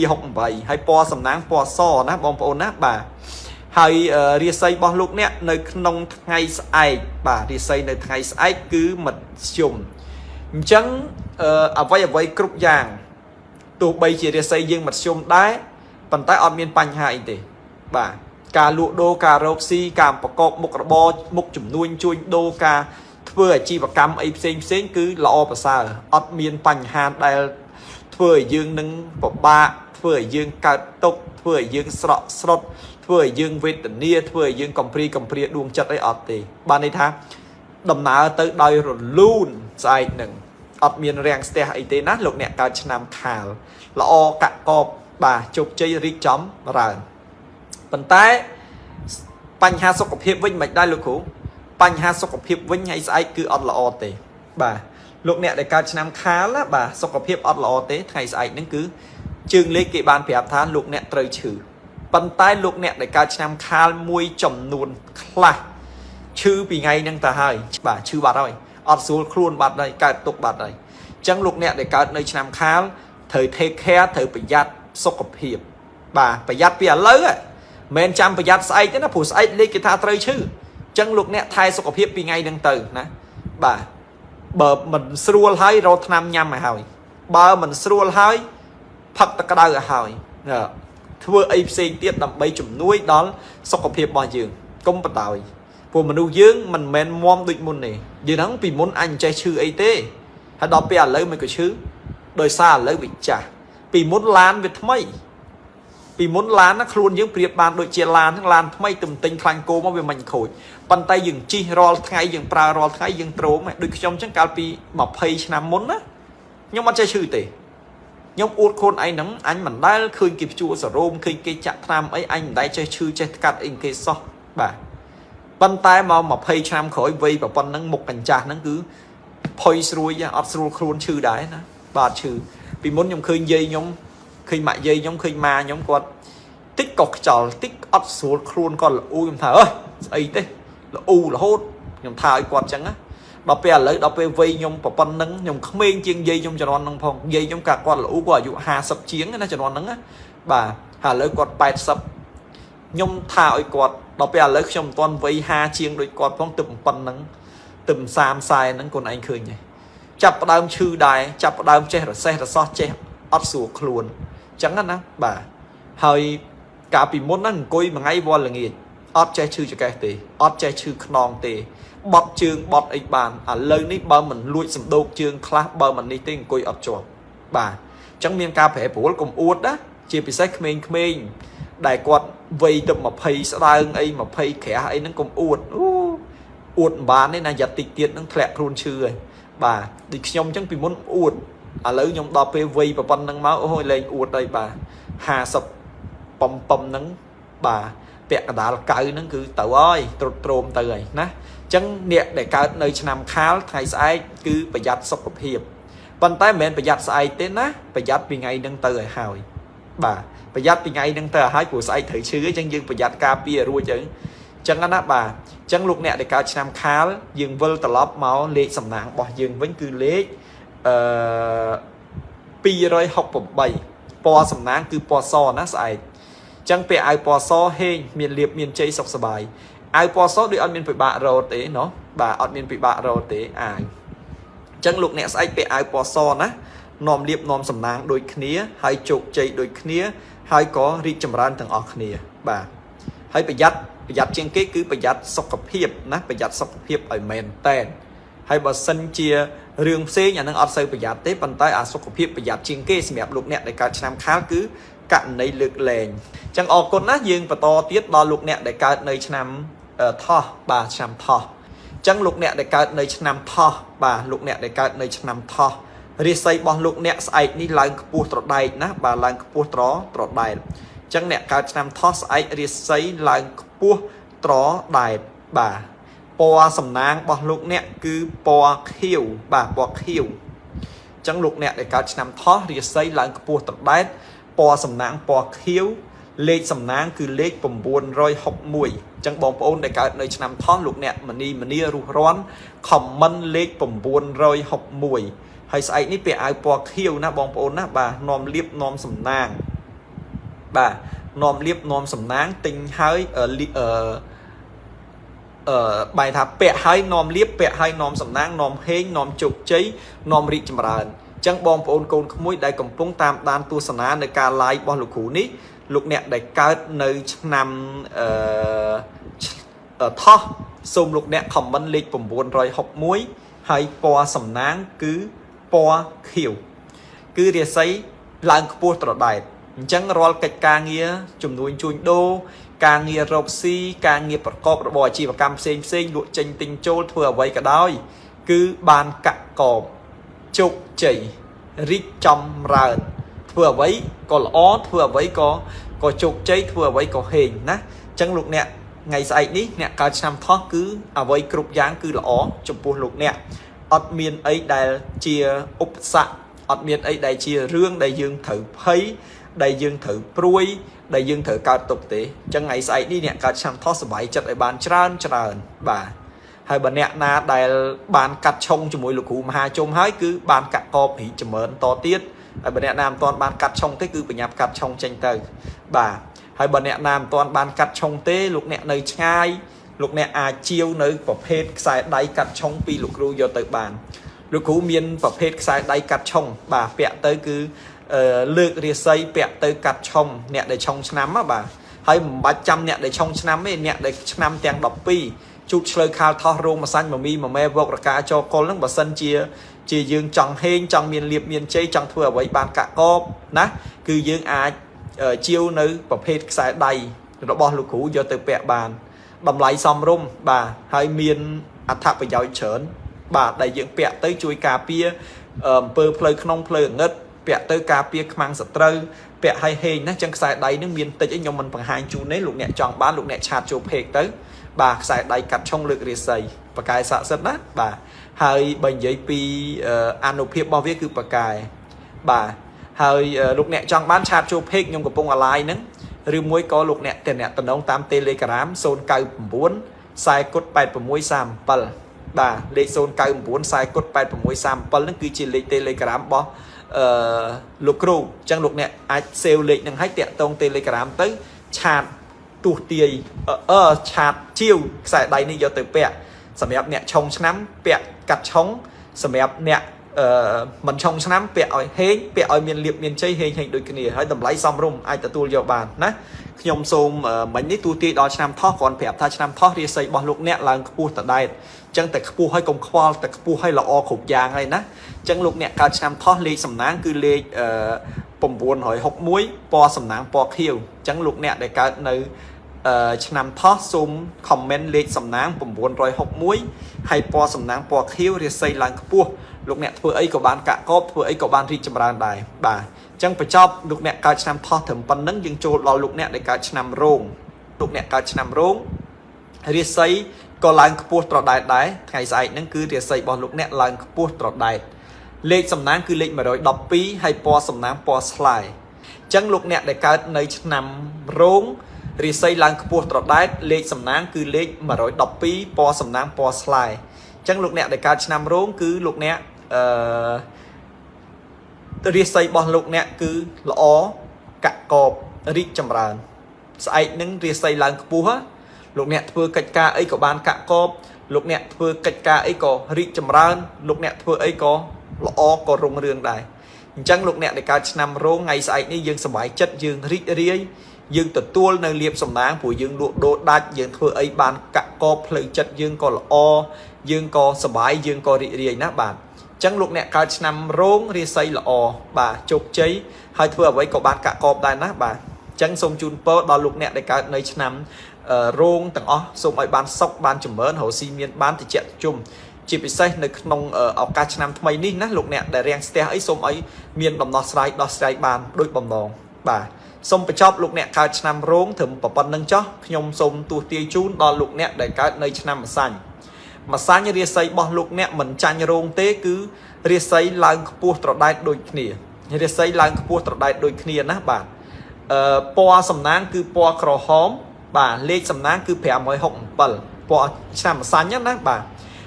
268ហើយពណ៌សំណាងពណ៌សណាបងប្អូនណាបាទហើយរាសីរបស់លោកអ្នកនៅក្នុងថ្ងៃស្អែកបាទរាសីនៅថ្ងៃស្អែកគឺមធ្យមអញ្ចឹងអ្វីអ្វីគ្រប់យ៉ាងទោះបីជារាសីយើងមធ្យមដែរប៉ុន្តែអត់មានបញ្ហាអីទេបាទការលក់ដូរការរកស៊ីការប្រកបមុខរបរមុខចំនួនជួញដូរការធ្វើអាជីវកម្មអីផ្សេងផ្សេងគឺល្អប្រសើរអត់មានបញ្ហាដែលធ្វើឲ្យយើងនឹងពិបាកធ្វើឲ្យយើងកើតទុក្ខធ្វើឲ្យយើងស្រក់ស្រុតធ្វើឲ្យយើងវេទនាធ្វើឲ្យយើងកំព្រីកំព្រាដួងចិត្តអីអត់ទេបានន័យថាដំណើរទៅដោយរលូនស្អែកនឹងអត់មានរាំងស្ទះអីទេណាលោកអ្នកកើតឆ្នាំខាលល្អកាក់កបបាទជោគជ័យរីកចម្រើនប៉ុន្តែបញ្ហាសុខភាពវិញមិនដែរលោកគ្រូបញ្ហាសុខភាពវិញថ្ងៃស្អែកគឺអត់ល្អទេបាទលោកអ្នកដែលកើតឆ្នាំខាលណាបាទសុខភាពអត់ល្អទេថ្ងៃស្អែកហ្នឹងគឺជើងលេខគេបានប្រាប់ថាលោកអ្នកត្រូវឈឺប៉ុន្តែលោកអ្នកដែលកើតឆ្នាំខាលមួយចំនួនខ្លះឈឺពីថ្ងៃហ្នឹងទៅហើយបាទឈឺបាត់ហើយអត់ស្រួលខ្លួនបាត់ហើយកើតទុកបាត់ហើយអញ្ចឹងលោកអ្នកដែលកើតនៅឆ្នាំខាលត្រូវ take care ត្រូវប្រយ័ត្នសុខភាពបាទប្រយ័ត្នពីឥឡូវមិនចាំប្រយ័ត្នស្អែកទេណាព្រោះស្អែកលេខគេថាត្រូវឈឺអញ្ចឹងលោកអ្នកថែសុខភាពពីថ្ងៃហ្នឹងទៅណាបាទបើមិនស្រួលហើយរកថ្នាំញ៉ាំឲ្យហើយបើមិនស្រួលហើយផឹកទឹកក្តៅឲ្យហើយធ្វើអីផ្សេងទៀតដើម្បីជំនួយដល់សុខភាពរបស់យើងកុំបដ ாய் ព្រោះមនុស្សយើងមិនមែនមដូចមុនទេយើងហ្នឹងពីមុនអញចេះឈឺអីទេហើយដល់ពេលឥឡូវមិនក៏ឈឺដោយសារឥឡូវវាចាស់ពីមុនឡានវាថ្មីពីមុនឡានណាខ្លួនយើងប្រៀបបានដូចជាឡានហ្នឹងឡានថ្មីទំទិញខ្លាញ់គោមកវាមិនខូចប៉ុន្តែយើងជិះរាល់ថ្ងៃយើងប្រើរាល់ថ្ងៃយើងទ្រោមដូចខ្ញុំអញ្ចឹងកាលពី20ឆ្នាំមុនណាខ្ញុំអត់ចេះឈឺទេខ្ញុំអួតខ្លួនឯងហ្នឹងអញមិនដែលឃើញគេភ្ជួរសរោមឃើញគេចាក់ថ្នាំអីអញមិនដែលចេះឈឺចេះថ្កាត់អីគេសោះបាទប៉ុន្តែមក20ឆ្នាំក្រោយវ័យប៉ុណ្ណឹងមុខកញ្ចាស់ហ្នឹងគឺផុយស្រួយអត់ស្រួលខ្លួនឈឺដែរណាបាទឈឺពីមុនខ្ញុំឃើញយាយខ្ញុំឃើញម៉ាក់យាយខ្ញុំឃើញម៉ាខ្ញុំគាត់តិចក៏ខ្យល់តិចអត់ស្រួលខ្លួនគាត់ល្អូខ្ញុំថាអើយស្អីទេល្អូរហូតខ្ញុំថាឲ្យគាត់ចឹងណាដល់ពេលឥឡូវដល់ពេលវ័យខ្ញុំប៉ុណ្ណឹងខ្ញុំក្មេងជាងយាយខ្ញុំជំនាន់ហ្នឹងផងយាយខ្ញុំកាគាត់ល្អូគាត់អាយុ50ជាងណាជំនាន់ហ្នឹងណាបាទហើយឥឡូវគាត់80ខ្ញុំថាឲ្យគាត់ដល់ពេលឥឡូវខ្ញុំមិនទាន់វ័យ50ជាងដូចគាត់ផងទឹកប៉ុណ្ណឹងទឹក30 40ហ្នឹងខ្លួនឯងឃើញទេចាប់ផ្ដើមឈឺដែរចាប់ផ្ដើមចេះរសេះរសោះចេះអត់ស្រួលខ្លួនអញ្ចឹងណាបាទហើយកាលពីមុនហ្នឹងអង្គុយមួយថ្ងៃវល់ល្ងាចអត់ចេះឈឺចង្កេះទេអត់ចេះឈឺខ្នងទេបត់ជើងបត់អីបានឥឡូវនេះបើមិនលួចសំដូកជើងខ្លះបើមិននេះទេអង្គុយអត់ជាប់បាទអញ្ចឹងមានការប្រែប្រួលកុំអួតណាជាពិសេសក្មេងៗដែលគាត់វ័យទៅ20ស្ដើងអី20ក្រាស់អីហ្នឹងកុំអួតអូអួតមិនបានទេណាយ៉ាត់តិចទៀតហ្នឹងធ្លាក់ខ្លួនឈឺហើយបាទដូចខ្ញុំអញ្ចឹងពីមុនអួតឥឡូវខ្ញុំដល់ពេលវ័យប៉ុណ្្នឹងមកអូយលែងអួតហើយបាទ50បំពំហ្នឹងបាទពាក់កណ្ដាលកៅហ្នឹងគឺទៅហើយត្រុតត្រោមទៅហើយណាអញ្ចឹងអ្នកដែលកើតនៅឆ្នាំខាលថ្ងៃស្អែកគឺប្រយ័ត្នសុខភាពប៉ុន្តែមិនមែនប្រយ័ត្នស្អែកទេណាប្រយ័ត្នពីថ្ងៃហ្នឹងទៅឲ្យហើយបាទប្រយ័ត្នពីថ្ងៃហ្នឹងទៅឲ្យហើយព្រោះស្អែកត្រូវឈឺអញ្ចឹងយើងប្រយ័ត្នការពាររួចទៅអញ្ចឹងណាបាទអញ្ចឹងលោកអ្នកដែលកើតឆ្នាំខាលយើងវិលត្រឡប់មកលេខសំណាងរបស់យើងវិញគឺលេខអឺ268ពណ៌សំណាងគឺពណ៌សណាស្អែកអញ្ចឹងពេលអាវពណ៌សហេងមានលៀបមានជ័យសុខសប្បាយអាវពណ៌សដូចអត់មានពិបាករត់ទេណោះបាទអត់មានពិបាករត់ទេអាវអញ្ចឹងលោកអ្នកស្អែកពាក់អាវពណ៌សណានាំលៀបនាំសំណាងដូចគ្នាហើយជោគជ័យដូចគ្នាហើយក៏រីកចម្រើនទាំងអស់គ្នាបាទហើយប្រយ័ត្នប្រយ័ត្នជាងគេគឺប្រយ័ត្នសុខភាពណាប្រយ័ត្នសុខភាពឲ្យមែនតែនហើយបើសិនជារឿងផ្សេងអានឹងអត់សូវប្រយ័ត្នទេប៉ុន្តែអាសុខភាពប្រយ័ត្នជាងគេសម្រាប់លោកអ្នកដែលកើតឆ្នាំខាលគឺករណីលើកលែងអញ្ចឹងអរគុណណាយើងបន្តទៀតដល់លោកអ្នកដែលកើតនៅឆ្នាំថោះបាទឆ្នាំថោះអញ្ចឹងលោកអ្នកដែលកើតនៅឆ្នាំថោះបាទលោកអ្នកដែលកើតនៅឆ្នាំថោះរាសីរបស់លោកអ្នកស្អែកនេះឡើងខ្ពស់ត្រដែកណាបាទឡើងខ្ពស់ត្រត្រដែកអញ្ចឹងអ្នកកើតឆ្នាំថោះស្អែករាសីឡើងខ្ពស់ត្រដែកបាទពណ៌សំណាងរបស់លោកអ្នកគឺពណ៌ខៀវបាទពណ៌ខៀវអញ្ចឹងលោកអ្នកដែលកើតឆ្នាំថោះរាសីឡើងខ្ពស់ត្រដែតពណ៌សំណាងពណ៌ខៀវ លេខសំណាងគឺលេខ961អញ្ចឹងបងប្អូនដែលកើតនៅឆ្នាំថោះលោកអ្នកមនីមនីរុះរាន់ comment លេខ961ហើយស្អែកនេះពាក់អាវពណ៌ខៀវណាបងប្អូនណាបាទនាំលៀបនាំសំណាងបាទនាំលៀបនាំសំណាងទិញហើយអឺអឺអឺបែរថាពាក់ហើយនាំលៀបពាក់ហើយនាំសំណាងនាំហេងនាំជោគជ័យនាំរីកចម្រើនអញ្ចឹងបងប្អូនកូនក្មួយដែលកំពុងតាមដានទស្សនានៅការ live របស់លោកគ្រូនេះលោកអ្នកដែលកើតនៅឆ្នាំអឺថោះសូមលោកអ្នក comment លេខ961ហើយពណ៌សំណាងគឺពណ៌ខៀវគឺរាសីឡើងខ្ពស់ត្រដែតអញ្ចឹងរាល់កិច្ចការងារជំនួញជួញដូរការងាររកស៊ីការងារប្រកបរបរអាជីវកម្មផ្សេងផ្សេងលក់ចេញទិញចូលធ្វើអ្វីក៏ដោយគឺបានកាក់កបជោគជ័យរីកចម្រើនធ្វើអ្វីក៏ល្អធ្វើអ្វីក៏ជោគជ័យធ្វើអ្វីក៏ហេងណាអញ្ចឹងលោកអ្នកថ្ងៃស្អែកនេះអ្នកកើតឆ្នាំថោះគឺអ្វីគ្រប់យ៉ាងគឺល្អចំពោះលោកអ្នកអត់មានអីដែលជាឧបសគ្គអត់មានអីដែលជារឿងដែលយើងត្រូវភ័យដែលយើងត្រូវព្រួយដែលយើងត្រូវកើតទុកទេអញ្ចឹងថ្ងៃស្អែកនេះអ្នកកើតឆ្នាំថោះសប្បាយចិត្តឲ្យបានច្រើនច្រើនបាទហើយបើអ្នកណាដែលបានកាត់ឆុងជាមួយលោកគ្រូមហាជុំហើយគឺបានកាក់កបរីកចម្រើនតទៀតហើយបើអ្នកណាមិនទាន់បានកាត់ឆុងទេគឺបញ្ញាប់កាត់ឆុងចេញទៅបាទហើយបើអ្នកណាមិនទាន់បានកាត់ឆុងទេលោកអ្នកនៅឆ្ងាយលោកអ្នកអាចជាវនៅប្រភេទខ្សែដៃកាត់ឆុងពីលោកគ្រូយកទៅបានលោកគ្រូមានប្រភេទខ្សែដៃកាត់ឆុងបាទពាក់ទៅគឺលើករាសីពាក់ទៅកាត់ឆុងអ្នកដែលឆុងឆ្នាំបាទហើយមិនបាច់ចាំអ្នកដែលឆុងឆ្នាំទេអ្នកដែលឆ្នាំទាំង12ជូតឆ្លើខាលថោះរោងម្សាញ់មមីមម៉ែវករកាចកុលហ្នឹងបើសិនជាជាយើងចង់ហេងចង់មានលៀបមានជ័យចង់ធ្វើអ្វីបានកាក់កបណាគឺយើងអាចជាវនៅប្រភេទខ្សែដៃរបស់លោកគ្រូយកទៅពាក់បានតម្លៃសមរម្យបាទហើយមានអត្ថប្រយោជន៍ច្រើនបាទដែលយើងពាក់ទៅជួយការពារអំពើផ្លូវក្នុងផ្លូវងឹតពាក់ទៅការពារខ្មាំងសត្រូវពាក់ឲ្យហេងណាចឹងខ្សែដៃនឹងមានតិចឯងខ្ញុំមិនបង្ហាញជូនទេលោកអ្នកចង់បានលោកអ្នក chat ចូល page ទៅបាទខ្សែដៃកាត់ឆុងលើករាសីបកែស័ក្តិសិទ្ធណាបាទហើយបើនិយាយពីអានុភាពរបស់វាគឺបកែបាទហើយលោកអ្នកចង់បាន chat ចូល page ខ្ញុំកំពុង live ហ្នឹងឬមួយក៏លោកអ្នកតំណតំណងតាម Telegram 099 40គុត8637បាទលេខ099 40គុត8637ហ្នឹងគឺជាលេខ Telegram របស់អឺលោកគ្រូអញ្ចឹងលោកអ្នកអាច save លេខហ្នឹងឲ្យតាក់ទង Telegram ទៅ chat ទោះទាយអឺ chat ជាវខ្សែដៃនេះយកទៅពាក់សម្រាប់អ្នកឆុងឆ្នាំពាក់កាត់ឆុងសម្រាប់អ្នកអឺមិនឆុងឆ្នាំពាក់ឲ្យហេងពាក់ឲ្យមានលៀបមានជ័យហេងហេងដូចគ្នាហើយតម្លៃសមរម្យអាចទទួលយកបានណាខ្ញុំសូមមិញនេះទូទាយដល់ឆ្នាំថោះគ្រាន់ប្រាប់ថាឆ្នាំថោះរាសីរបស់លោកអ្នកឡើងខ្ពស់តដែតអញ្ចឹងតែខ្ពស់ហើយកុំខ្វល់តែខ្ពស់ហើយល្អគ្រប់យ៉ាងហើយណាអញ្ចឹងលោកអ្នកកើតឆ្នាំថោះលេខសំណាងគឺលេខអឺ961ពណ៌សំណាងពណ៌ខៀវអញ្ចឹងលោកអ្នកដែលកើតនៅឆ្នាំថោះសូម comment លេខសំណាង961ហើយពណ៌សំណាងពណ៌ខៀវរាសីឡើងខ្ពស់លោកអ្នកធ្វើអីក៏បានកាក់កបធ្វើអីក៏បានរីកចម្រើនដែរបាទអញ្ចឹងបញ្ចប់លោកអ្នកកើតឆ្នាំថោះត្រឹមប៉ុណ្្នឹងយើងចូលដល់លោកអ្នកដែលកើតឆ្នាំរោងលោកអ្នកកើតឆ្នាំរោងរាសីក៏ឡើងខ្ពស់ត្រដែតដែរថ្ងៃស្អែកហ្នឹងគឺរាសីរបស់លោកអ្នកឡើងខ្ពស់ត្រដែតលេខសំណាងគឺលេខ112ហើយពណ៌សំណាងពណ៌ស្លែអញ្ចឹងលោកអ្នកដែលកើតនៅឆ្នាំរោងរាសីឡើងខ្ពស់ត្រដែតលេខសំណាងគឺលេខ112ពណ៌សំណាងពណ៌ស្លែអញ្ចឹងលោកអ្នកដែលកើតឆ្នាំរោងគឺលោកអ្នកអឺរាសីរបស់លោកអ្នកគឺល្អកាក់កបរីកចម្រើនស្អែកនឹងរាសីឡើងខ្ពស់លោកអ្នកធ្វើកិច្ចការអីក៏បានកាក់កបលោកអ្នកធ្វើកិច្ចការអីក៏រីកចម្រើនលោកអ្នកធ្វើអីក៏ល្អក៏រុងរឿងដែរអញ្ចឹងលោកអ្នកដែលកើតឆ្នាំរោងថ្ងៃស្អែកនេះយើងសប្បាយចិត្តយើងរីករាយយើងទទួលនៅលៀបសំណាងព្រោះយើងលក់ដូរដាច់យើងធ្វើអីបានកាក់កបផ្លូវចិត្តយើងក៏ល្អយើងក៏សប្បាយយើងក៏រីករាយណាបាទអញ្ចឹងលោកអ្នកកើតឆ្នាំរោងរាសីល្អបាទជោគជ័យហើយធ្វើអ្វីក៏បានកាក់កបដែរណាបាទអញ្ចឹងសូមជូនពរដល់លោកអ្នកដែលកើតនៅឆ្នាំរោងទាំងអស់សូមឲ្យបានសុខបានចម្រើនរកស៊ីមានបានតិចជុំជាពិសេសនៅក្នុងឱកាសឆ្នាំថ្មីនេះណាលោកអ្នកដែលរាំងស្ទះអីសូមឲ្យមានដំណោះស្រាយដោះស្រាយបានដូចបំណងបាទសូមបញ្ចប់លោកអ្នកកើតឆ្នាំរោងត្រឹមប៉ុណ្្នឹងចោះខ្ញុំសូមទស្សទាយជូនដល់លោកអ្នកដែលកើតនៅឆ្នាំម្សាញ់ម្សាញ់រាសីរបស់លោកអ្នកមិនចាញ់រោងទេគឺរាសីឡើងខ្ពស់ត្រដែតដូចគ្នារាសីឡើងខ្ពស់ត្រដែតដូចគ្នាណាបាទ ពណ៌សំណាងគឺពណ៌ក្រហមបាទលេខសំណាងគឺ567ពណ៌ឆ្នាំម្សាញ់ណាបាទ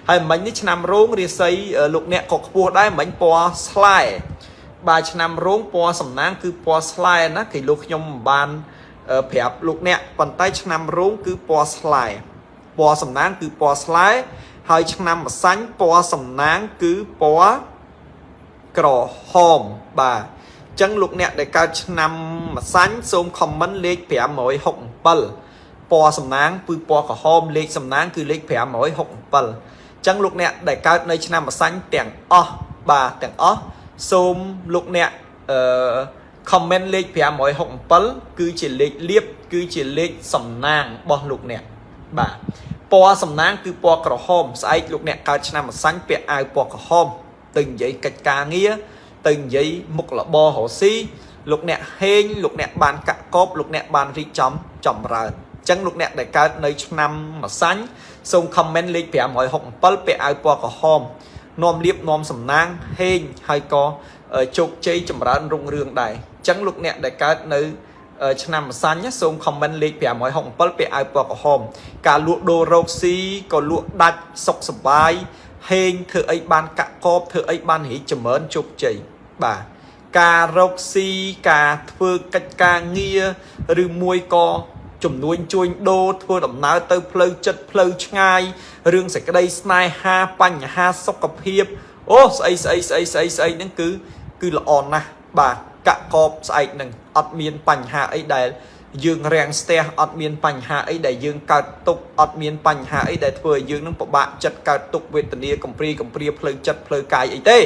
ហើយមិញនេះឆ្នាំរោងរាសីលោកអ្នកក៏ខ្ពស់ដែរមិញពណ៌ស្លែបាទឆ្នាំរោងពណ៌សំណាងគឺពណ៌ស្លែណាគេលោកខ្ញុំមិនបានប្រាប់លោកអ្នកប៉ុន្តែឆ្នាំរោងគឺពណ៌ស្លែពណ៌សំណាងគឺពណ៌ស្លែហើយឆ្នាំម្សាញ់ពណ៌សំណាងគឺពណ៌ក្រហមបាទអញ្ចឹងលោកអ្នកដែលកើតឆ្នាំម្សាញ់សូម comment លេខ567ពណ៌សំណាងគឺពណ៌ក្រហមលេខសំណាងគឺលេខ567អញ្ចឹងលោកអ្នកដែលកើតនៅឆ្នាំម្សាញ់ទាំងអស់បាទទាំងអស់សូមលោកអ្នកអឺ comment លេខ567គឺជាលេខលៀបគឺជាលេខសំណាងរបស់លោកអ្នកបាទពណ៌សំណាងគឺពណ៌ក្រហមស្អែកលោកអ្នកកើតឆ្នាំម្សាញ់ពាក់អាវពណ៌ក្រហមទៅនិយាយកិច្ចការងារទៅនិយាយមុខរបររកស៊ីលោកអ្នកហេងលោកអ្នកបានកាក់កបលោកអ្នកបានរីកចំចម្រើនអញ្ចឹងលោកអ្នកដែលកើតនៅឆ្នាំម្សាញ់សូម comment លេខ567ពាក់អាវពណ៌ក្រហមនាំលៀបនាំសំណាងហេងហើយក៏ជោគជ័យចម្រើនរុងរឿងដែរអញ្ចឹងលោកអ្នកដែលកើតនៅឆ្នាំម្សាញ់សូម comment លេខ567ពាក់អាវពណ៌ក្រហមការលក់ដូររកស៊ីក៏លក់ដាច់សុខសប្បាយហេងធ្វើអីបានកាក់កបធ្វើអីបានរីកចម្រើនជោគជ័យបាទការរកស៊ីការធ្វើកិច្ចការងារឬមួយក៏ចំនួនជួញដូរធ្វើដំណើរទៅផ្លូវចិត្តផ្លូវឆ្ងាយរឿងសេចក្តីស្នេហាបញ្ហាសុខភាពអូស្អីស្អីស្អីស្អីស្អីហ្នឹងគឺគឺល្អណាស់បាទកាក់កបស្អែកហ្នឹងអត់មានបញ្ហាអីដែលយើងរាំងស្ទះអត់មានបញ្ហាអីដែលយើងកើតទុកអត់មានបញ្ហាអីដែលធ្វើឲ្យយើងនឹងពិបាកចិត្តកើតទុកវេទនាកំព្រីកំព្រាផ្លូវចិត្តផ្លូវកាយអីទេ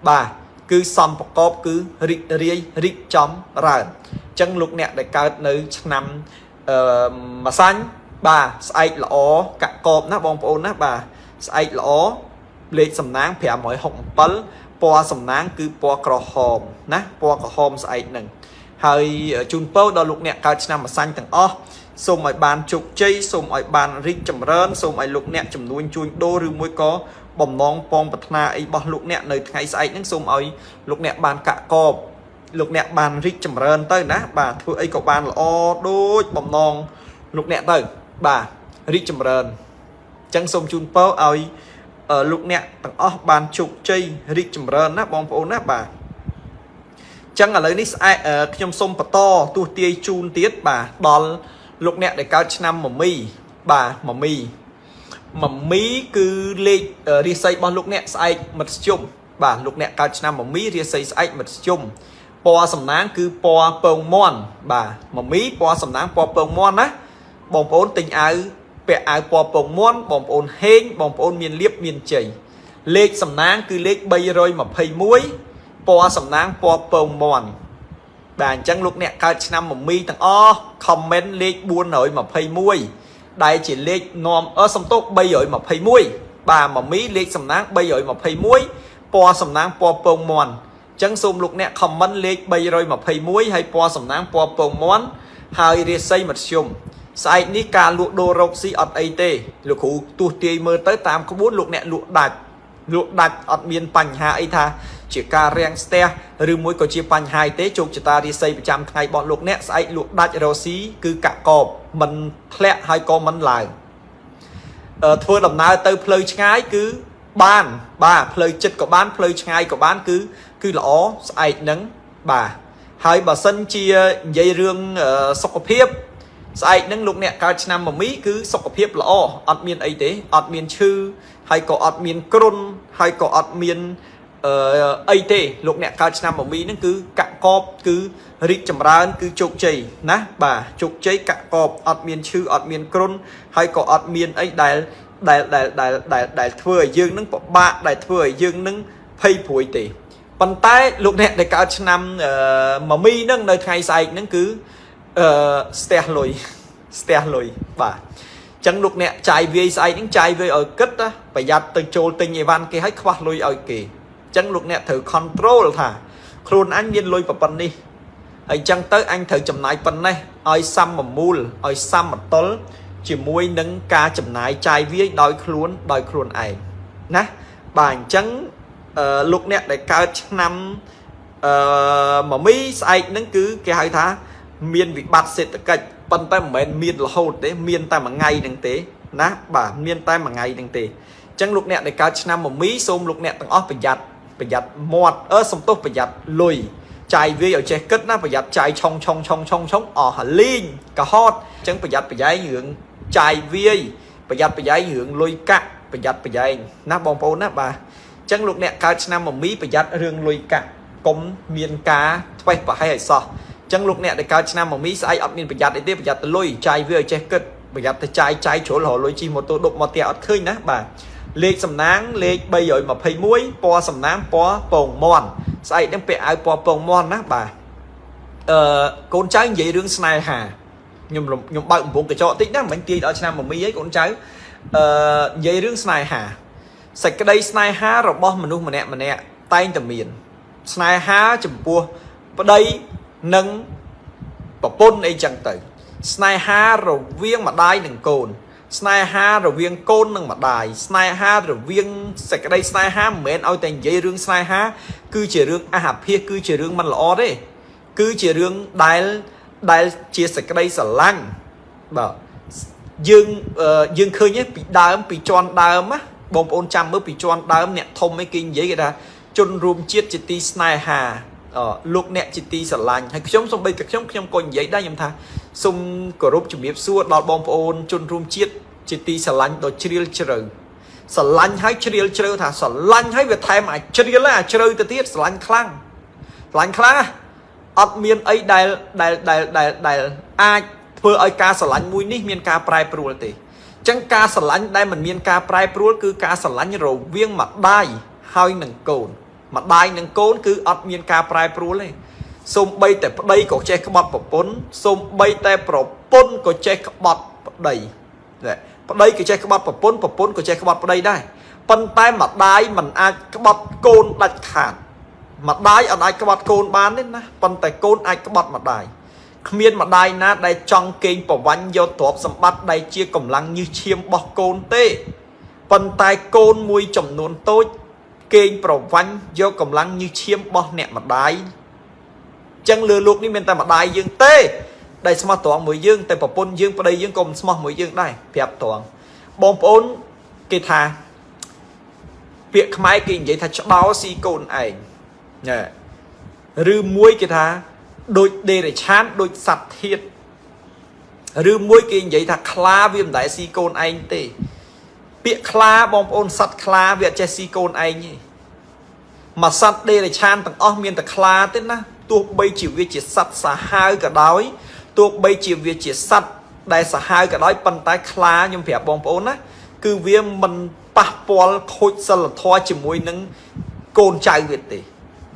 បាទគឺសំប្រកបគឺរីករាយរីកចំរើនអញ្ចឹងលោកអ្នកដែលកើតនៅឆ្នាំអឺម្សាញ់បាទស្អែកល្អកាក់កបណាបងប្អូនណាបាទស្អែកល្អលេខសំណាង567ពណ៌សំណាងគឺពណ៌ក្រហមណាពណ៌ក្រហមស្អែកហ្នឹងហើយជូនពរដល់លោកអ្នកកើតឆ្នាំម្សាញ់ទាំងអស់សូមឲ្យបានជោគជ័យសូមឲ្យបានរីកចម្រើនសូមឲ្យលោកអ្នកចំនួនជួញដូរឬមួយក៏បំណងពងប្រាថ្នាអីរបស់លោកអ្នកនៅថ្ងៃស្អែកហ្នឹងសូមឲ្យលោកអ្នកបានកាក់កបលោកអ្នកបានរីកចម្រើនទៅណាបាទធ្វើអីក៏បានល្អដូចបំណងលោកអ្នកទៅបាទរីកចម្រើនអញ្ចឹងសូមជូនពរឲ្យលោកអ្នកទាំងអស់បានជោគជ័យរីកចម្រើនណាបងប្អូនណាបាទចឹងឥឡូវនេះស្អែកខ្ញុំសូមបន្តទោះទាយជូនទៀតបាទដល់លោកអ្នកដែលកើតឆ្នាំមមីបាទមមីមមីគឺលេខរាសីរបស់លោកអ្នកស្អែកមធ្យមបាទលោកអ្នកកើតឆ្នាំមមីរាសីស្អែកមធ្យមពណ៌សំណាងគឺពណ៌ពងមាន់បាទមមីពណ៌សំណាងពណ៌ពងមាន់ណាបងប្អូនទិញអាវពាក់អាវពណ៌ពងមាន់បងប្អូនហេងបងប្អូនមានលៀបមានជ័យលេខសំណាងគឺលេខ321ពណ៌សំណាងពណ៌ពងមាន់បាទអញ្ចឹងលោកអ្នកកើតឆ្នាំមមីទាំងអស់ comment លេខ421ដែលជាលេខនាំអឺសំទោស321បាទមមីលេខសំណាង321ពណ៌សំណាងពណ៌ពងមាន់អញ្ចឹងសូមលោកអ្នក comment លេខ321ហើយពណ៌សំណាងពណ៌ពងមាន់ហើយរាសីមធ្យមស្អែកនេះការលក់ដូររកស៊ីអត់អីទេលោកគ្រូទោះទាយមើលទៅតាមក្បួនលោកអ្នកលក់ដាច់លក់ដាច់អត់មានបញ្ហាអីថាជាការរាំងស្ទះឬមួយក៏ជាបញ្ហាអីទេជោគជតារាសីប្រចាំថ្ងៃរបស់លោកអ្នកស្អែកលក់ដាច់រកស៊ីគឺកាក់កបមិនធ្លាក់ហើយក៏មិនឡើងធ្វើដំណើរទៅផ្លូវឆ្ងាយគឺបានបាទផ្លូវចិត្តក៏បានផ្លូវឆ្ងាយក៏បានគឺគឺល្អស្អែកហ្នឹងបាទហើយបើសិនជានិយាយរឿងសុខភាពស្អែកហ្នឹងលោកអ្នកកើតឆ្នាំមមីគឺសុខភាពល្អអត់មានអីទេអត់មានឈឺហើយក៏អត់មានគ្រុនហើយក៏អត់មានអឺអីទេលោកអ្នកកើតឆ្នាំមមីហ្នឹងគឺកាក់កបគឺរីកចម្រើនគឺជោគជ័យណាបាទជោគជ័យកាក់កបអត់មានឈឺអត់មានគ្រុនហើយក៏អត់មានអីដែលដែលដែលដែលដែលដែលធ្វើឲ្យយើងនឹងពិបាកដែលធ្វើឲ្យយើងនឹងភ័យព្រួយទេប៉ុន្តែលោកអ្នកដែលកើតឆ្នាំមមីហ្នឹងនៅថ្ងៃស្អែកហ្នឹងគឺអឺស្ទះលុយស្ទះលុយបាទចឹងលោកអ្នកចាយវាយស្អែកហ្នឹងចាយវាយឲ្យគិតណាប្រយ័ត្នទៅចូលទិញអីវ៉ាន់គេឲ្យខ្វះលុយឲ្យគេចឹងលោកអ្នកត្រូវ control ថាខ្លួនអញមានលុយប៉ុណ្នេះហើយចឹងទៅអញត្រូវចំណាយប៉ុណ្ណេះឲ្យសមមូលឲ្យសមតុលជាមួយនឹងការចំណាយចាយវាយដោយខ្លួនដោយខ្លួនឯងណាបាទអញ្ចឹងលោកអ្នកដែលកើតឆ្នាំអឺមមីស្អែកហ្នឹងគឺគេហៅថា មានវិបត្តិសេដ្ឋកិច្ចប៉ុន្តែមិនមែនមានរហូតទេមានតែមួយថ្ងៃហ្នឹងទេណាបាទមានតែមួយថ្ងៃហ្នឹងទេអញ្ចឹងលោកអ្នកដែលកើតឆ្នាំមមីសូមលោកអ្នកទាំងអស់ប្រយ័ត្នប្រយ័ត្នមាត់អឺសំទោសប្រយ័ត្នលុយចាយវាយឲ្យចេះគិតណាប្រយ័ត្នចាយឆុងឆុងឆុងឆុងឆុងអស់ហលីងកុហកអញ្ចឹងប្រយ័ត្នប្រយែងរឿងចាយវាយប្រយ័ត្នប្រយែងរឿងលុយកាក់ប្រយ័ត្នប្រយែងណាបងប្អូនណាបាទអញ្ចឹងលោកអ្នកកើតឆ្នាំមមីប្រយ័ត្នរឿងលុយកាក់កុំមានការធ្វេសប្រហែសឲ្យសោះអញ្ចឹងលោកអ្នកដែលកើតឆ្នាំមមីស្អែកអត់មានប្រយ័ត្នអីទេប្រយ័ត្នទៅលុយចាយវាឲ្យចេះគិតប្រយ័ត្នទៅចាយចាយជ្រុលរកលុយជិះម៉ូតូដប់មកផ្ទះអត់ឃើញណាបាទលេខសំណាងលេខ321ពណ៌សំណាងពណ៌ពងមាន់ស្អែកហ្នឹងពាក់អាវពណ៌ពងមាន់ណាបាទអឺកូនចៅនិយាយរឿងស្នេហាខ្ញុំខ្ញុំបើកកំពង់កញ្ចក់តិចណាមិនទាយដល់ឆ្នាំមមីអីកូនចៅអឺនិយាយរឿងស្នេហាសេចក្តីស្នេហារបស់មនុស្សម្នាក់ម្នាក់តែងតែមានស្នេហាចំពោះប្តីនិងប្រពន្ធអីចឹងទៅស្នេហារវាងម្ដាយនិងកូនស្នេហារវាងកូននិងម្ដាយស្នេហារវាងសេចក្តីស្នេហាមិនមែនឲ្យតែនិយាយរឿងស្នេហាគឺជារឿងអាហភាសគឺជារឿងមិនល្អទេគឺជារឿងដែលដែលជាសេចក្តីស្រឡាញ់បាទយើងយើងឃើញពីដើមពីជាន់ដើមណាបងប្អូនចាំមើលពីជាន់ដើមអ្នកធំឯគេនិយាយគេថាជនរួមជាតិជាទីស្នេហាលោកអ្នកជាទីស្រឡាញ់ហើយខ្ញុំសូម្បីតែខ្ញុំខ្ញុំក៏និយាយដែរខ្ញុំថាសូមគោរពជំរាបសួរដល់បងប្អូនជនរួមជាតិជាទីស្រឡាញ់ដ៏ជ្រាលជ្រៅស្រឡាញ់ហើយជ្រាលជ្រៅថាស្រឡាញ់ហើយវាថែមអាជ្រាលអាជ្រៅទៅទៀតស្រឡាញ់ខ្លាំងស្រឡាញ់ខ្លាំងណាអត់មានអីដែលដែលដែលដែលដែលអាចធ្វើឲ្យការស្រឡាញ់មួយនេះមានការប្រែប្រួលទេអញ្ចឹងការស្រឡាញ់ដែលមិនមានការប្រែប្រួលគឺការស្រឡាញ់រវាងម្ដាយហើយនឹងកូនម្ដាយនិងកូនគឺអត់មានការប្រែប្រួលទេសូម្បីតែប្តីក៏ចេះក្បត់ប្រពន្ធសូម្បីតែប្រពន្ធក៏ចេះក្បត់ប្តីប្តីក៏ចេះក្បត់ប្រពន្ធប្រពន្ធក៏ចេះក្បត់ប្តីដែរប៉ុន្តែម្ដាយមិនអាចក្បត់កូនដាច់ខាតម្ដាយអត់អាចក្បត់កូនបានទេណាប៉ុន្តែកូនអាចក្បត់ម្ដាយគ្មានម្ដាយណាដែលចង់កេងប្រវ័ញ្ចយកទ្រព្យសម្បត្តិដែលជាកម្លាំងញើសឈាមរបស់កូនទេប៉ុន្តែកូនមួយចំនួនតូចកេងប្រវ័ញ្ចយកកម្លាំងញើសឈាមរបស់អ្នកម្ដាយចឹងលើលោកនេះមានតែម្ដាយយើងទេដែលស្មោះត្រង់មួយយើងតែប្រពន្ធយើងប្តីយើងក៏មិនស្មោះមួយយើងដែរប្រាប់ត្រង់បងប្អូនគេថាពាក្យខ្មែរគេនិយាយថាច្បោស៊ីកូនឯងណែឬមួយគេថាដូចដេរឆានដូចសត្វធាតឬមួយគេនិយាយថាខ្លាវាមិនដែលស៊ីកូនឯងទេពាក្យខ្លាបងប្អូនសត្វខ្លាវាអត់ចេះស៊ីកូនឯងទេមកសត្វដេរឆានទាំងអស់មានតែខ្លាទេណាទោះបីជាវាជាសត្វសាហាវក៏ដោយទោះបីជាវាជាសត្វដែលសាហាវក៏ដោយប៉ុន្តែខ្លាខ្ញុំប្រាប់បងប្អូនណាគឺវាមិនប៉ះពាល់ខូចសិលធម៌ជាមួយនឹងកូនចៅវាទេ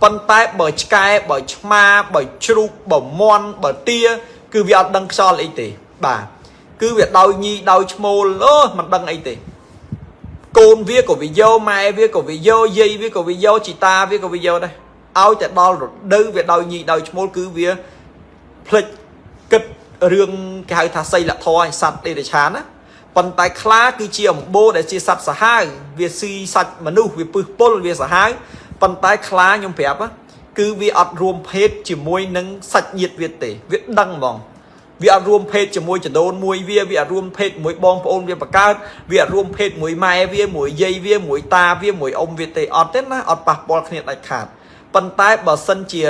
ប៉ុន្តែបើឆ្កែបើឆ្មាបើជ្រូកបើមាន់បើទាគឺវាអត់ដឹងខ្យល់អីទេបាទគឺវាដោយញីដោយឈ្មោលអូមិនដឹងអីទេកូនវាក៏វាយកម៉ែវាក៏វាយកយាយវាក៏វាយកជីតាវាក៏វាយកដែរឲ្យតែដល់រដូវវាដោយញីដោយឈ្មោលគឺវាភ្លេចគិតរឿងគេហៅថាសីលធម៌ឲ្យសត្វដេរឆានណាប៉ុន្តែខ្លាគឺជាអម្បូរដែលជាសត្វសាហាវវាស៊ីសាច់មនុស្សវាពឹសពុលវាសាហាវប៉ុន្តែខ្លាខ្ញុំប្រាប់គឺវាអត់រួមភេទជាមួយនឹងសាច់ញាតិវាទេវាដឹងហ្មងវាអត់រួមភេទជាមួយចដូនមួយវាវាអត់រួមភេទមួយបងប្អូនវាបកើតវាអត់រួមភេទមួយម៉ែវាមួយយាយវាមួយតាវាមួយអ៊ំវាទេអត់ទេណាអត់ប៉ះពាល់គ្នាដាច់ខាតប៉ុន្តែបើសិនជា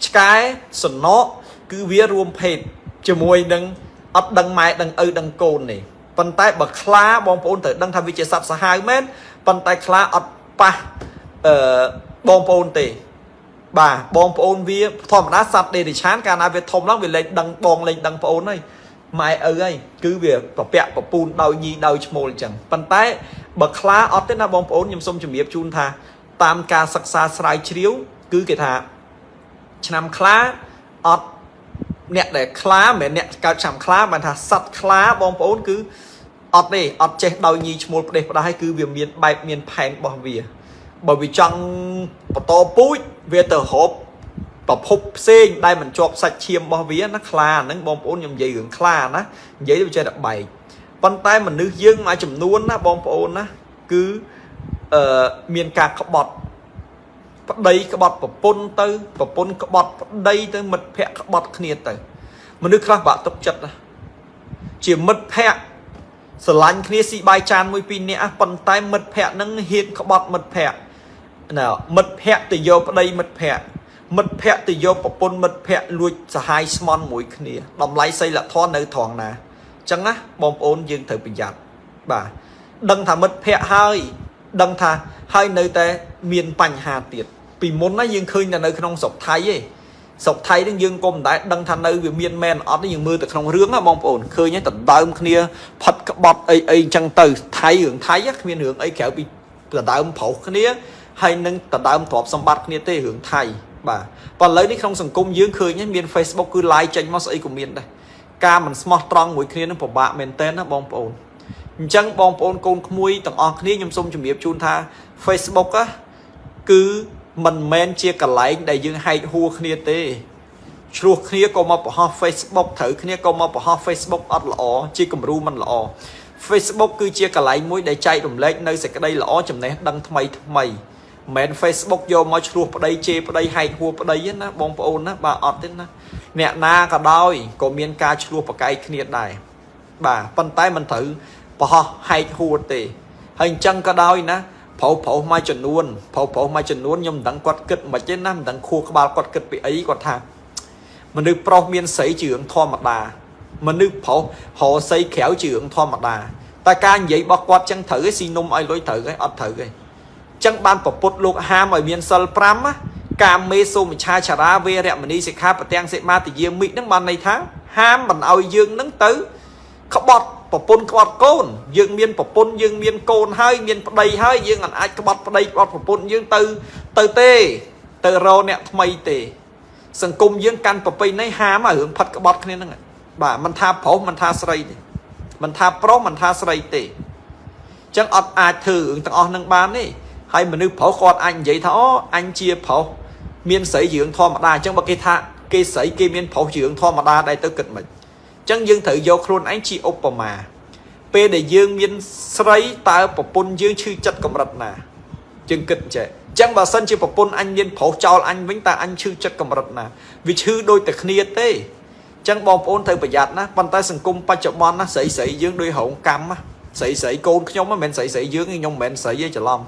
ឆ្កែសំណកគឺវារួមភេទជាមួយនឹងអត់ដឹងម៉ែដឹងឪដឹងកូនទេប៉ុន្តែបើខ្លាបងប្អូនត្រូវដឹងថាវាជាសត្វសាហាវមែនប៉ុន្តែខ្លាអត់ប៉ះអឺបងប្អូនទេបាទបងប្អូនវាធម្មតាសត្វដេរិឆានកាលណាវាធំឡើងវាលែងដឹងបងលែងដឹងប្អូនហើយម៉ែឪហើយគឺវាប្រពាក់ប្រពូនដោយញីដោយឈ្មោលអញ្ចឹងប៉ុន្តែបើខ្លាអត់ទេណាបងប្អូនខ្ញុំសូមជម្រាបជូនថាតាមការសិក្សាស្រាវជ្រាវគឺគេថាឆ្នាំខ្លាអត់អ្នកដែលខ្លាមិនមែនអ្នកកើតឆ្នាំខ្លាបានថាសត្វខ្លាបងប្អូនគឺអត់ទេអត់ចេះដោយញីឈ្មោលផ្ដេសផ្ដាស់គឺវាមានបែបមានផែនរបស់វាបើវាចង់បន្តពូជវាទៅរកប្រភពផ្សេងដែលមិនជាប់សាច់ឈាមរបស់វាណាខ្លាហ្នឹងបងប្អូនខ្ញុំនិយាយរឿងខ្លាណានិយាយវាចេះតែបែកប៉ុន្តែមនុស្សយើងមួយចំនួនណាបងប្អូនណាគឺអឺមានការក្បត់ប្តីក្បត់ប្រពន្ធទៅប្រពន្ធក្បត់ប្តីទៅមិត្តភ័ក្តិក្បត់គ្នាទៅ មនុស្សខ្លះបាក់ទុកចិត្តណាជាមិត្តភ័ក្តិស្រឡាញ់គ្នាស៊ីបាយចានមួយពីរនាក់ប៉ុន្តែមិត្តភ័ក្តិនឹងហ៊ានក្បត់មិត្តភ័ក្តិណាមិត្តភ័ក្តិទៅយកប្តីមិត្តភ័ក្តិមិត្តភ័ក្តិទៅយកប្រពន្ធមិត្តភ័ក្តិលួចសហាយស្មន់មួយគ្នាតម្លៃសីលធម៌នៅត្រង់ណាអញ្ចឹងណាបងប្អូនយើងត្រូវប្រយ័ត្នបាទដឹងថាមិត្តភ័ក្តិហើយដឹងថាហើយនៅតែមានបញ្ហាទៀតពីមុនណាយើងឃើញតែនៅក្នុងស្រុកថៃឯងស្រុកថៃនឹងយើងក៏មិនដែលដឹងថានៅវាមានមែនអត់ទេយើងមើលតែក្នុងរឿងណាបងប្អូនឃើញតែដដើមគ្នាផិតក្បត់អីអីអញ្ចឹងទៅថៃរឿងថៃគ្មានរឿងអីក្រៅពីដដើមប្រុសគ្នាហើយនឹងដដើមទ្រព្យសម្បត្តិគ្នាទេរឿងថៃបាទប៉ុន្តែឥឡូវនេះក្នុងសង្គមយើងឃើញមាន Facebook គឺ live ចេញមកស្អីក៏មានដែរការមិនស្មោះត្រង់មួយគ្នានឹងពិបាកមែនតើណាបងប្អូនអញ្ចឹងបងប្អូនកូនក្មួយទាំងអស់គ្នាខ្ញុំសូមជម្រាបជូនថា Facebook ណាគឺមិនមែនជាកន្លែងដែលយើងហែកហួរគ្នាទេឆ្លោះគ្នាក៏មកបង្ហោះ Facebook ត្រូវគ្នាក៏មកបង្ហោះ Facebook អត់ល្អជាគំរូមិនល្អ Facebook គឺជាកន្លែងមួយដែលចែករំលែកនៅសេចក្តីល្អចំណេះដឹងថ្មីថ្មីមិនមែន Facebook យកមកឆ្លោះប្តីជេរប្តីហែកហួរប្តីទេណាបងប្អូនណាបាទអត់ទេណាអ្នកណាក៏ដោយក៏មានការឆ្លោះប្រកែកគ្នាដែរបាទប៉ុន្តែមិនត្រូវបង្ហោះហែកហួរទេហើយអញ្ចឹងក៏ដោយណាប្រុសប្រុសមួយចំនួនប្រុសប្រុសមួយចំនួនខ្ញុំមិនដឹងគាត់គិតមិនទេណាមិនដឹងខួរក្បាលគាត់គិតពីអីគាត់ថាមនុស្សប្រុសមានស្រីជារឿងធម្មតាមនុស្សប្រុសរកស្រីក្រៅជារឿងធម្មតាតែការនិយាយរបស់គាត់ចឹងត្រូវឯងស៊ីនំឲ្យលុយត្រូវឯងអត់ត្រូវឯងចឹងបានប្រពុតលោកហាមឲ្យមានសិល5ណាកាមេសូមិឆាចារាវេរមណីសិក្ខាបទាំងសិមាទយាមិហ្នឹងបានន័យថាហាមមិនឲ្យយើងហ្នឹងទៅក្បត់ប្រពន្ធក្បត់កូនយើងមានប្រពន្ធយើងមានកូនហើយមានប្តីហើយយើងមិនអាចក្បត់ប្តីក្បត់ប្រពន្ធយើងទៅទៅទេទៅរកអ្នកថ្មីទេសង្គមយើងកាន់ប្រពៃណីហាមឲ្យរឿងផិតក្បត់គ្នាហ្នឹងបាទមិនថាប្រុសមិនថាស្រីទេមិនថាប្រុសមិនថាស្រីទេអញ្ចឹងអត់អាចធ្វើរឿងទាំងអស់ហ្នឹងបានទេហើយមនុស្សប្រុសគាត់អាចនិយាយថាអូអញជាប្រុសមានស្រីជារឿងធម្មតាអញ្ចឹងបើគេថាគេស្រីគេមានប្រុសជារឿងធម្មតាដែរទៅគិតមិនអញ្ចឹងយើងត្រូវយកខ្លួនឯងជាឧបមាពេលដែលយើងមានស្រីតើប្រពន្ធយើងឈឺចិត្តកម្រិតណាយើងគិតចេះអញ្ចឹងបើសិនជាប្រពន្ធអញមានប្រុសចោលអញវិញតើអញឈឺចិត្តកម្រិតណាវាឈឺដូចតែគ្នាទេអញ្ចឹងបងប្អូនត្រូវប្រយ័ត្នណាប៉ុន្តែសង្គមបច្ចុប្បន្នណាស្រីស្រីយើងដូចរោងកម្មណាស្រីស្រីកូនខ្ញុំមិនមែនស្រីស្រីយើងទេខ្ញុំមិនមែនស្រីទេច្រឡំ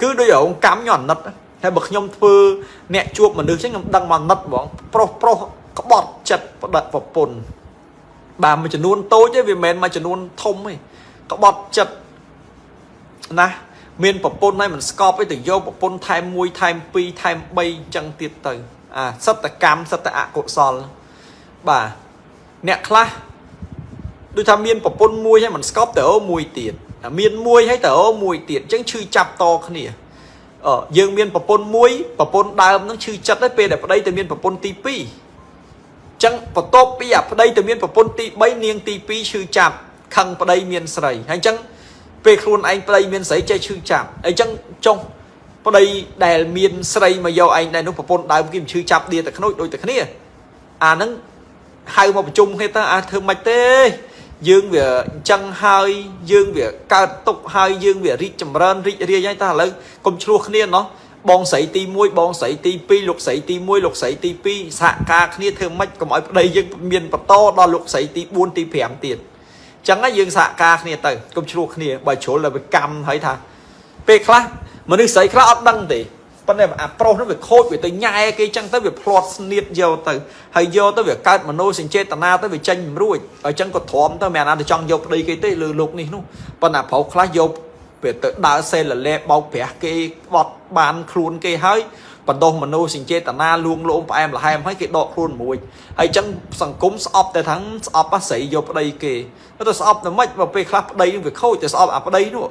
គឺដូចរោងកម្មខ្ញុំអាណិតហើយបើខ្ញុំធ្វើអ្នកជួបមនុស្សអញ្ចឹងខ្ញុំដឹងមកអាណិតហ្មងប្រុសប្រុសក្បត់ចិត្តប្តប្រពន្ធបាទមួយចំនួនតូចទេវាមិនមែនមួយចំនួនធំទេក្បត់ចិត្តណាមានប្រពន្ធហើយមិនស្កប់ទេទៅយកប្រពន្ធថែម1ថែម2ថែម3អញ្ចឹងទៀតទៅអាសិទ្ធកម្មសិទ្ធអកុសលបាទអ្នកខ្លះដូចថាមានប្រពន្ធមួយហើយមិនស្កប់ទៅអូមួយទៀតមានមួយហើយទៅអូមួយទៀតអញ្ចឹងឈឺចាប់តគ្នាអឺយើងមានប្រពន្ធមួយប្រពន្ធដើមនឹងឈឺចិត្តហើយពេលដែលប្តីទៅមានប្រពន្ធទី2អញ្ចឹងបន្ទាប់ពីអាប្តីទៅមានប្រពន្ធទី3នាងទី2ឈឺចាប់ខឹងប្តីមានស្រីហើយអញ្ចឹងពេលខ្លួនឯងប្តីមានស្រីចេះឈឺចាប់អញ្ចឹងចុះប្តីដែលមានស្រីមកយកឯងដែរនោះប្រពន្ធដើមគេមិនឈឺចាប់ដៀតែខ្នួចដូចតែគ្នាអាហ្នឹងហៅមកប្រជុំគ្នាទៅអាធ្វើម៉េចទេយើងវាអញ្ចឹងហើយយើងវាកើតទុកហើយយើងវារីកចម្រើនរីករាយហើយតើឥឡូវកុំឆ្លោះគ្នាណោះបងស្រីទី1បងស្រីទី2លោកស្រីទី1លោកស្រីទី2សហការគ្នាធ្វើម៉េចកុំឲ្យប្តីយើងមានបន្តដល់លោកស្រីទី4ទី5ទៀតអញ្ចឹងយើងសហការគ្នាទៅកុំឆ្លោះគ្នាបើជ្រុលដល់វាកម្មហើយថាពេលខ្លះមនុស្សស្រីខ្លះអត់ដឹងទេប៉ុន្តែអាប្រុសនោះវាខូចវាទៅញ៉ែគេចឹងទៅវាភ្លាត់ស្នៀតយកទៅហើយយកទៅវាកើតមโนសញ្ចេតនាទៅវាចេញមិនរួចអញ្ចឹងក៏ទ្រាំទៅមិនអាណាទៅចង់យកប្តីគេទេលើលោកនេះនោះប៉ុន្តែប្រុសខ្លះយកវាទៅដើរសេលលេបោកប្រាស់គេបត់បានខ្លួនគេហើយបណ្ដោះមโนសញ្ចេតនាលួងលោមផ្អែមល្ហែមហើយគេដកខ្លួនមួយហើយអញ្ចឹងសង្គមស្អប់តែថាស្អប់ស្រីយកប្តីគេទៅស្អប់ទៅម៉េចបើពេលខ្លះប្តីនឹងវាខូចទៅស្អប់អាប្តីនោះ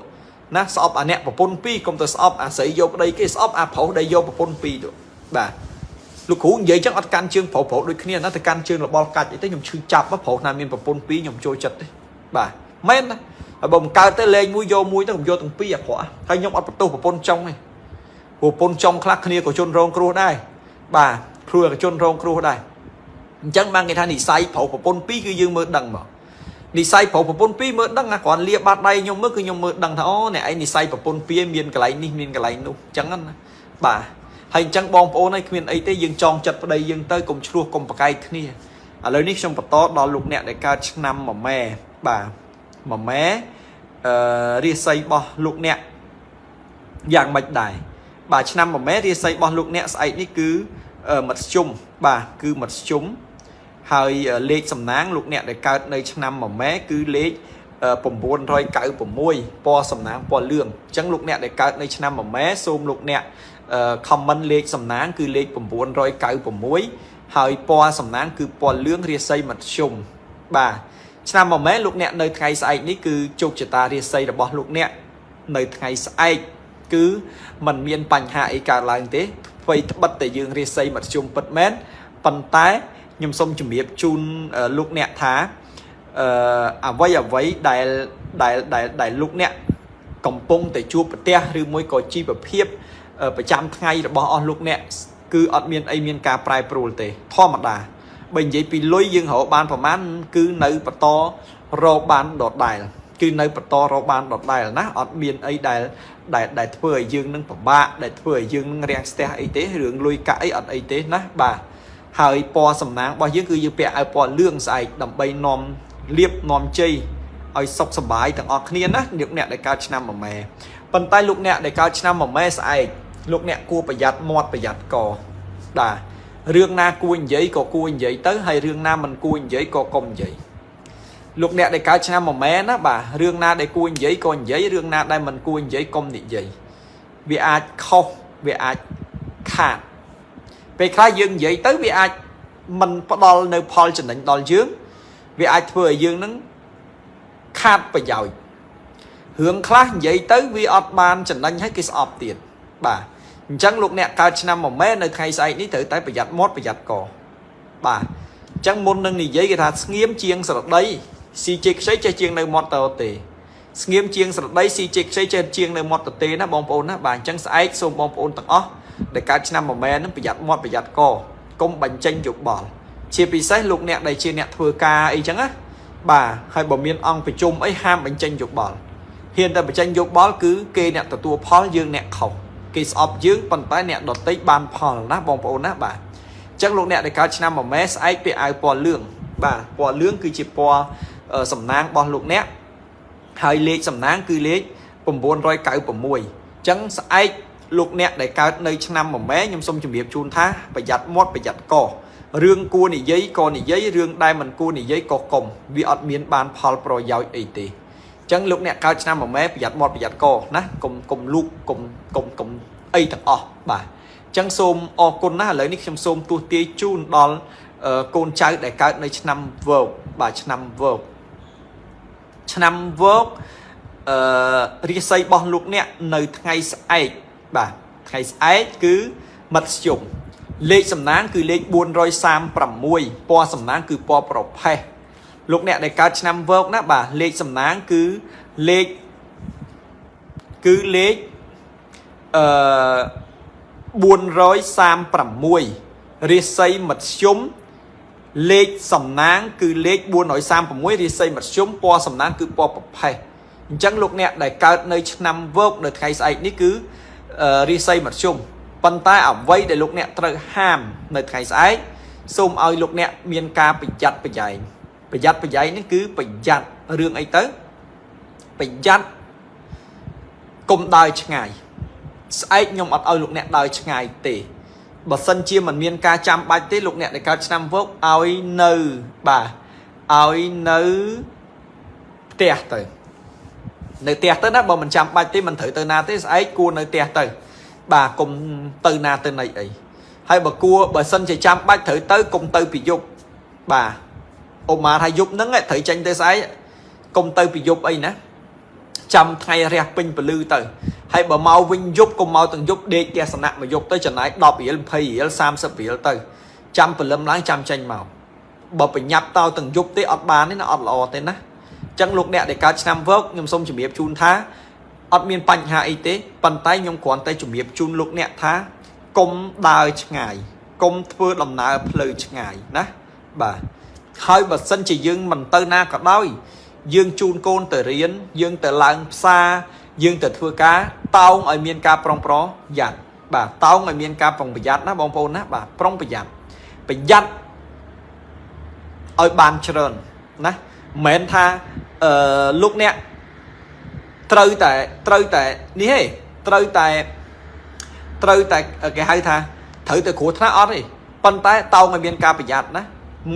ណាស្អប់អាអ្នកប្រពន្ធពីរកុំទៅស្អប់អាស្រីយកប្តីគេស្អប់អាប្រុសដែលយកប្រពន្ធពីរទៅបាទលោកគ្រូនិយាយចឹងអត់កាន់ជើងប្រុសប្រុសដូចគ្នាណាទៅកាន់ជើងរបល់កាច់អីទេខ្ញុំឈឺចាប់ប្រុសណាមានប្រពន្ធពីរខ្ញុំចូលចិត្តទេបាទមែនណាហើយបើមិនកើតទេលេងមួយយកមួយទៅខ្ញុំយកទាំងពីរអាក្រក់ហើយខ្ញុំអត់បន្ទោសប្រពន្ធចុងទេព្រោះប្រពន្ធចុងខ្លះគ្នាក៏ជនរងគ្រោះដែរបាទគ្រួក៏ជនរងគ្រោះដែរអញ្ចឹងបានគេថានិស័យប្រុសប្រពន្ធពីរគឺយើងមើលដឹងមកនិស័យប្រុសប្រពន្ធពីរមើលដឹងណាគ្រាន់លាបាត់ដៃខ្ញុំមើលគឺខ្ញុំមើលដឹងថាអូអ្នកឯងនិស័យប្រពន្ធពីរមានកន្លែងនេះមានកន្លែងនោះអញ្ចឹងណាបាទហើយអញ្ចឹងបងប្អូនឯងគ្មានអីទេយើងចងចិត្តប្តីយើងទៅកុំឆ្លោះកុំប្រកែកគ្នា ឥឡូវនេះខ្ញុំបន្តដល់លោកអ្នកដែលកើតឆ្នាំមមែបាទមមែអឺរាសីរបស់លោកអ្នកយ៉ាងម៉េចដែរបាទឆ្នាំមមែរាសីរបស់លោកអ្នកស្អែកនេះគឺមធ្យមបាទគឺមធ្យមហើយលេខសំណាងលោកអ្នកដែលកើតនៅឆ្នាំមមែគឺលេខ996ពណ៌សំណាងពណ៌លឿងអញ្ចឹងលោកអ្នកដែលកើតនៅឆ្នាំមមែសូមលោកអ្នក comment លេខសំណាងគឺលេខ996ហើយពណ៌សំណាងគឺពណ៌លឿងរាសីមធ្យមបាទឆ្នាំមមែលោកអ្នកនៅថ្ងៃស្អែកនេះគឺជោគជតារាសីរបស់លោកអ្នកនៅថ្ងៃស្អែកគឺมันមានបញ្ហាអីកើតឡើងទេអ្វីត្បិតតែយើងរាសីមធ្យមពិតមែនប៉ុន្តែខ្ញុំសូមជម្រាបជូនលោកអ្នកថាអឺអ្វីអ្វីដែលដែលដែលដែលលោកអ្នកកំពុងតែជួបប្រទះឬមួយក៏ជីវភាពប្រចាំថ្ងៃរបស់អស់លោកអ្នកគឺអត់មានអីមានការប្រែប្រួលទេធម្មតាបើនិយាយពីលុយយើងរកបានប្រមាណគឺនៅបន្តរកបានដដែលគឺនៅបន្តរកបានដដែលណាអត់មានអីដែលដែលដែលធ្វើឲ្យយើងនឹងពិបាកដែលធ្វើឲ្យយើងនឹងរាំងស្ទះអីទេរឿងលុយកាក់អីអត់អីទេណាបាទហើយពណ៌សំណាងរបស់យើងគឺយើងពាក់ឲ្យពណ៌លឿងស្អែកដើម្បីនាំលៀបនាំជ័យឲ្យសុខសប្បាយទាំងអស់គ្នាណាលោកអ្នកដែលកើតឆ្នាំមមែប៉ុន្តែលោកអ្នកដែលកើតឆ្នាំមមែស្អែកលោកអ្នកគួរប្រយ័ត្នមាត់ប្រយ័ត្នកបាទរឿងណាគួរនិយាយក៏គួរនិយាយទៅហើយរឿងណាមិនគួរនិយាយក៏កុំនិយាយលោកអ្នកដែលកើតឆ្នាំមមែណាបាទរឿងណាដែលគួរនិយាយក៏និយាយរឿងណាដែលមិនគួរនិយាយកុំនិយាយវាអាចខុសវាអាចខាតពេលខ្លះយើងនិយាយទៅវាអាចមិនផ្ដល់នៅផលចំណេញដល់យើងវាអាចធ្វើឲ្យយើងនឹងខាតប្រយោជន៍រឿងខ្លះនិយាយទៅវាអត់បានចំណេញឲ្យគេស្អប់ទៀតបាទអញ្ចឹងលោកអ្នកកើតឆ្នាំមមែនៅថ្ងៃស្អែកនេះត្រូវតែប្រយ័ត្នមាត់ប្រយ័ត្នកបាទអញ្ចឹងមុននឹងនិយាយគេថាស្ងៀមជាងស្រដីស៊ីជេខ្ចីចេះជាងនៅមាត់តទេស្ងៀមជាងស្រដីស៊ីជេខ្ចីចេះជាងនៅមាត់តទេណាបងប្អូនណាបាទអញ្ចឹងស្អែកសូមបងប្អូនទាំងអស់ដែលកើតឆ្នាំមមែនឹងប្រយ័ត្នមាត់ប្រយ័ត្នកកុំបញ្ចេញយោបល់ជាពិសេសលោកអ្នកដែលជាអ្នកធ្វើការអីចឹងណាបាទហើយបើមានអង្គប្រជុំអីហាមបញ្ចេញយោបល់ហ៊ានតែបញ្ចេញយោបល់គឺគេអ្នកទទួលផលយើងអ្នកខុសគេស្អប់យើងប៉ុន្តែអ្នកដតីបានផលណាបងប្អូនណាបាទអញ្ចឹងលោកអ្នកដែលកើតឆ្នាំមមែស្អែកពាក់អាវពណ៌លឿងបាទពណ៌លឿងគឺជាពណ៌សំណាងរបស់លោកអ្នកហើយលេខសំណាងគឺលេខ996អញ្ចឹងស្អែកលោកអ្នកដែលកើតនៅឆ្នាំមមែខ្ញុំសូមជម្រាបជូនថាប្រយ័ត្នមាត់ប្រយ័ត្នករឿងគួរនិយាយក៏និយាយរឿងដែលមិនគួរនិយាយក៏កុំវាអត់មានបានផលប្រយោជន៍អីទេអញ្ចឹងលោកអ្នកកើតឆ្នាំមមែប្រយ័ត្នមាត់ប្រយ័ត្នកណាកុំកុំលូកកុំកុំកុំអីទាំងអស់បាទអញ្ចឹងសូមអរគុណណាស់ឥឡូវនេះខ្ញុំសូមទស្សទាយជូនដល់កូនចៅដែលកើតនៅឆ្នាំវកបាទឆ្នាំវកឆ្នាំវកអឺរាសីរបស់លោកអ្នកនៅថ្ងៃស្អែកបាទថ្ងៃស្អែកគឺមធ្យមលេខសំណាងគឺលេខ436ពណ៌សំណាងគឺពណ៌ប្រផេះលោកអ្នកដែលកើតឆ្នាំវកណាបាទលេខសំណាងគឺលេខគឺលេខអឺ436រាសីមធ្យមលេខសំណាងគឺលេខ436រាសីមធ្យមពណ៌សំណាងគឺពណ៌ប្រផេះអញ្ចឹងលោកអ្នកដែលកើតនៅឆ្នាំវកនៅថ្ងៃស្អែកនេះគឺរាសីមធ្យមប៉ុន្តែអ្វីដែលលោកអ្នកត្រូវហាមនៅថ្ងៃស្អែកសូមឲ្យលោកអ្នកមានការប្រយ័ត្នប្រយែងប្រយ័ត្នប្រយែងនេះគឺប្រយ័ត្នរឿងអីទៅប្រយ័ត្នកុំដើរឆ្ងាយស្អែកខ្ញុំអត់ឲ្យលោកអ្នកដើរឆ្ងាយទេបើសិនជាមិនមានការចាំបាច់ទេលោកអ្នកដែលកើតឆ្នាំវកឲ្យនៅបាទឲ្យនៅផ្ទះទៅនៅផ្ទះទៅណាបើមិនចាំបាច់ទេមិនត្រូវទៅណាទេស្អែកគួរនៅផ្ទះទៅបាទកុំទៅណាទៅណីអីហើយបើគួរបើសិនជាចាំបាច់ត្រូវទៅកុំទៅពីយប់បាទអ៊ំម៉ាថាយប់ហ្នឹងត្រូវចេញទៅស្អែកកុំទៅពីយប់អីណាចាំថ្ងៃរះពេញពលឺទៅហើយបើមកវិញយប់កុំមកទាំងយប់ដេកផ្ទះសំណាក់មកយប់ទៅចំណាយ10រៀល20រៀល30រៀលទៅចាំព្រលឹមឡើងចាំចេញមកបើប្រញាប់តោទាំងយប់ទេអត់បានទេណាអត់ល្អទេណាអញ្ចឹងលោកអ្នកដែលកើតឆ្នាំវកខ្ញុំសូមជម្រាបជូនថាអត់មានបញ្ហាអីទេប៉ុន្តែខ្ញុំគ្រាន់តែជម្រាបជូនលោកអ្នកថាកុំដើរឆ្ងាយកុំធ្វើដំណើរផ្លូវឆ្ងាយណាបាទហើយបើសិនជាយើងមិនទៅណាក៏ដោយយើងជូនកូនទៅរៀនយើងទៅឡើងផ្សារយើងទៅធ្វើការតោងឲ្យមានការប្រុងប្រយ័ត្នបាទតោងឲ្យមានការប្រុងប្រយ័ត្នណាបងប្អូនណាបាទប្រុងប្រយ័ត្នប្រយ័ត្ន ឲ្យបានច្រើនណាមិនមែនថាអឺលោកអ្នកត្រូវតែត្រូវតែនេះទេត្រូវតែត្រូវតែគេហៅថាត្រូវតែគ្រោះថ្នាក់អត់ទេប៉ុន្តែតោងឲ្យមានការប្រយ័ត្នណា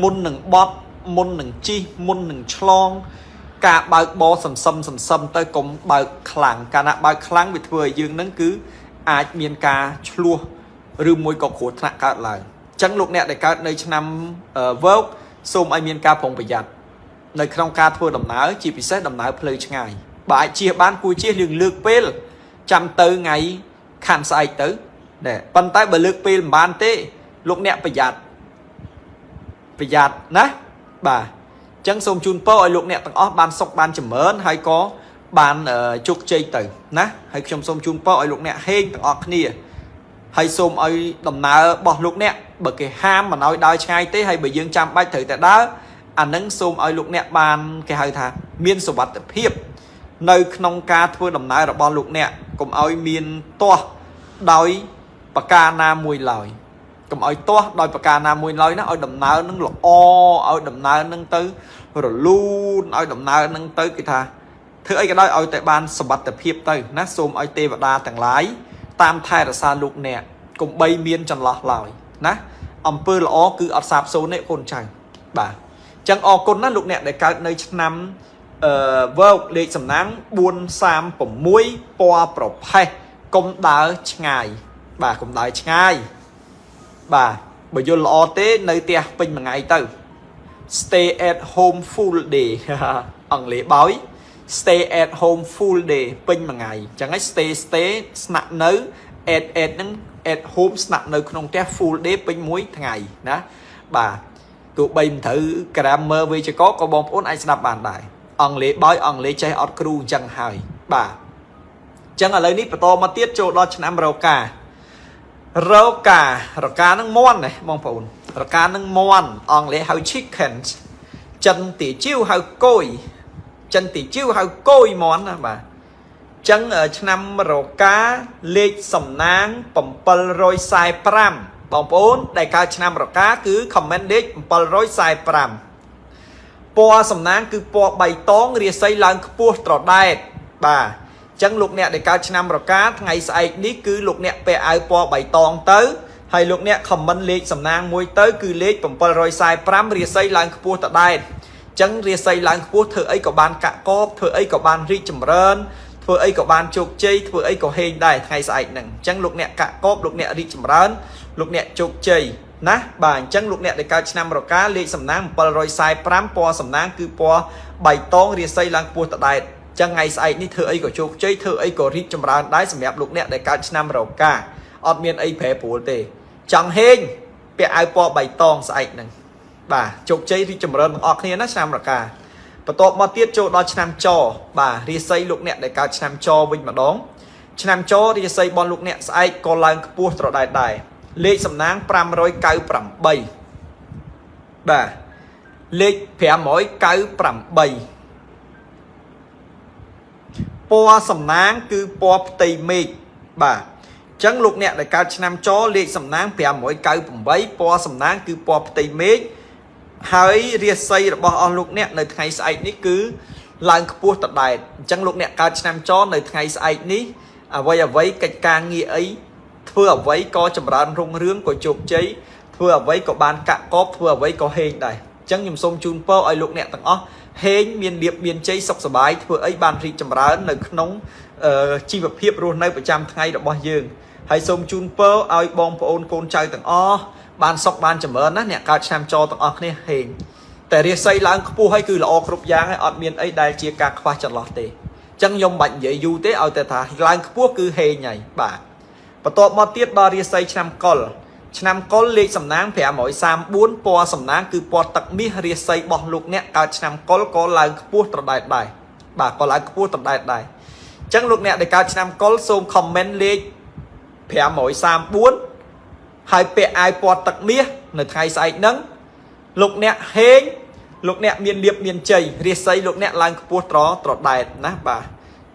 មុននឹងបត់មុននឹងជិះមុននឹងឆ្លង ការបើកបរសន្សឹមសន្សឹមទៅកុំបើកខ្លាំងកាលណាបើកខ្លាំងវាធ្វើឲ្យយើងនឹងគឺអាចមានការឆ្លោះឬមួយក៏គ្រោះថ្នាក់កើតឡើងអញ្ចឹងលោកអ្នកដែលកើតនៅឆ្នាំវោកសូមឲ្យមានការប្រុងប្រយ័ត្ននៅក្នុងការធ្វើដំណើរជាពិសេសដំណើរផ្លូវឆ្ងាយបើអាចជៀសបានគួរជៀសលឿងលើកពេលចាំទៅថ្ងៃខានស្អែកទៅណែប៉ុន្តែបើលើកពេលមិនបានទេលោកអ្នកប្រយ័ត្នប្រយ័ត្នណាបាទចឹងសូមជូនពរឲ្យលោកអ្នកទាំងអស់បានសុខបានចម្រើនហើយក៏បានជោគជ័យទៅណាហើយខ្ញុំសូមជូនពរឲ្យលោកអ្នកហេងទាំងអស់គ្នាហើយសូមឲ្យដំណើររបស់លោកអ្នកបើគេហាមមិនឲ្យដើរឆ្ងាយទេហើយបើយើងចាំបាច់ត្រូវតែដើរអានឹងសូមឲ្យលោកអ្នកបានគេហៅថាមានសុវត្ថិភាពនៅក្នុងការធ្វើដំណើររបស់លោកអ្នកកុំឲ្យមានទាស់ដោយប្រការណាមួយឡើយកុំឲ្យទាស់ដោយប្រការណាមួយឡើយណាឲ្យដំណើរនឹងល្អឲ្យដំណើរនឹងទៅរលូនឲ្យដំណើរនឹងទៅគេថាធ្វើអីក៏ដោយឲ្យតែបានសុវត្ថិភាពទៅណាសូមឲ្យទេវតាទាំងឡាយតាមថែរក្សាលោកអ្នកកុំបីមានចន្លោះឡើយណាអំពើល្អគឺអត់សាបសូន្យទេកូនចៅបាទអញ្ចឹងអរគុណណាលោកអ្នកដែលកើតនៅឆ្នាំអឺវើកលេខសំណាង436ពណ៌ប្រផេះកុំដើរឆ្ងាយបាទកុំដើរឆ្ងាយបាទបើយល់ល្អទេនៅផ្ទះពេញមួយថ្ងៃទៅ stay at home full day អង់គ្លេសបោយ stay at home full day ពេញមួយថ្ងៃអញ្ចឹងហើយ stay stay ស្នាក់នៅ at at ហ្នឹង at home ស្នាក់នៅក្នុងផ្ទះ full day ពេញមួយថ្ងៃណាបាទទោះបីមិនត្រូវ grammar វេយ្យាករណ៍ក៏បងប្អូនអាចស្ដាប់បានដែរអង់គ្លេសបោយអង់គ្លេសចេះអត់គ្រូអញ្ចឹងហើយបាទអញ្ចឹងឥឡូវនេះបន្តមកទៀតចូលដល់ឆ្នាំរការការកានឹងមន់ណាបងប្អូនរកានឹងមន់អង់គ្លេសហៅ chicken ចិនទីជីវហៅគយចិនទីជីវហៅគយមន់ណាបាទចឹងឆ្នាំរកាលេខសំណាង745បងប្អូនដែលកើតឆ្នាំរកាគឺ comment លេខ745ពណ៌សំណាងគឺពណ៌បៃតងរាសីឡើងខ្ពស់ត្រដែតបាទចឹងលោកអ្នកដែលកើតឆ្នាំរកាថ្ងៃស្អែកនេះគឺលោកអ្នកពាក់អាវពណ៌បៃតងទៅហើយលោកអ្នក comment លេខសំណាងមួយទៅគឺលេខ745រាសីឡើងខ្ពស់ត្រដែតចឹងរាសីឡើងខ្ពស់ធ្វើអីក៏បានកាក់កបធ្វើអីក៏បានរីកចម្រើនធ្វើអីក៏បានជោគជ័យធ្វើអីក៏ហេងដែរថ្ងៃស្អែកហ្នឹងអញ្ចឹងលោកអ្នកកាក់កបលោកអ្នករីកចម្រើនលោកអ្នកជោគជ័យណាបាទអញ្ចឹងលោកអ្នកដែលកើតឆ្នាំរកាលេខសំណាង745ពណ៌សំណាងគឺពណ៌បៃតងរាសីឡើងខ្ពស់ត្រដែតចឹងថ្ងៃស្អែកនេះធ្វើអីក៏ជោគជ័យធ្វើអីក៏រីកចម្រើនដែរសម្រាប់លោកអ្នកដែលកើតឆ្នាំរកាអត់មានអីប្រែប្រួលទេចង់ហេងពាក់អាវពណ៌បៃតងស្អែកហ្នឹងបាទជោគជ័យរីកចម្រើនទាំងអស់គ្នាណាឆ្នាំរកាបន្ទាប់មកទៀតចូលដល់ឆ្នាំចបាទរាសីលោកអ្នកដែលកើតឆ្នាំចវិញម្ដងឆ្នាំចរាសីរបស់លោកអ្នកស្អែកក៏ឡើងខ្ពស់ត្រដែតដែរលេខសំណាង598បាទលេខ598ពណ៌សំណាងគឺពណ៌ផ្ទៃមេឃបាទចឹងលោកអ្នកដែលកើតឆ្នាំចលេខសំណាង598ពណ៌សំណាងគឺពណ៌ផ្ទៃមេឃហើយរាសីរបស់អស់លោកអ្នកនៅថ្ងៃស្អែកនេះគឺឡើងខ្ពស់តដែតអញ្ចឹងលោកអ្នកកើតឆ្នាំចនៅថ្ងៃស្អែកនេះអ្វីអ្វីកិច្ចការងារអីធ្វើអ្វីក៏ចម្រើនរុងរឿងក៏ជោគជ័យធ្វើអ្វីក៏បានកាក់កបធ្វើអ្វីក៏ហេងដែរអញ្ចឹងខ្ញុំសូមជូនពរឲ្យលោកអ្នកទាំងអស់ហេងមានលៀបមានជ័យសុខសប្បាយធ្វើអីបានរីកចម្រើននៅក្នុងជីវភាពរស់នៅប្រចាំថ្ងៃរបស់យើងហើយសូមជូនពរឲ្យបងប្អូនកូនចៅទាំងអស់បានសុខបានចម្រើនណាអ្នកកើតឆ្នាំចទាំងអស់គ្នាហេងតែរាសីឡើងខ្ពស់ហើយគឺល្អគ្រប់យ៉ាងហើយអត់មានអីដែលជាការខ្វះចន្លោះទេអញ្ចឹងខ្ញុំមិនបាច់និយាយយូរទេឲ្យតែថាឡើងខ្ពស់គឺហេងហើយបាទបន្ទាប់មកទៀតដល់រាសីឆ្នាំកុលឆ្នាំកុលលេខសំណាង534ពណ៌សំណាងគឺពណ៌ទឹកមាសរាសីរបស់លោកអ្នកកើតឆ្នាំកុលក៏ឡើងខ្ពស់ត្រដែតដែរបាទក៏ឡើងខ្ពស់ត្រដែតដែរអញ្ចឹងលោកអ្នកដែលកើតឆ្នាំកុលសូម comment លេខ534ហើយពាក់អាវពណ៌ទឹកមាសនៅថ្ងៃស្អែកហ្នឹងលោកអ្នកហេងលោកអ្នកមានលៀបមានជ័យរាសីលោកអ្នកឡើងខ្ពស់ត្រត្រដែតណាបាទអ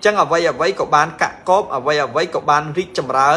ញ្ចឹងអ្វីអ្វីក៏បានកាក់កបអ្វីអ្វីក៏បានរីកចម្រើន។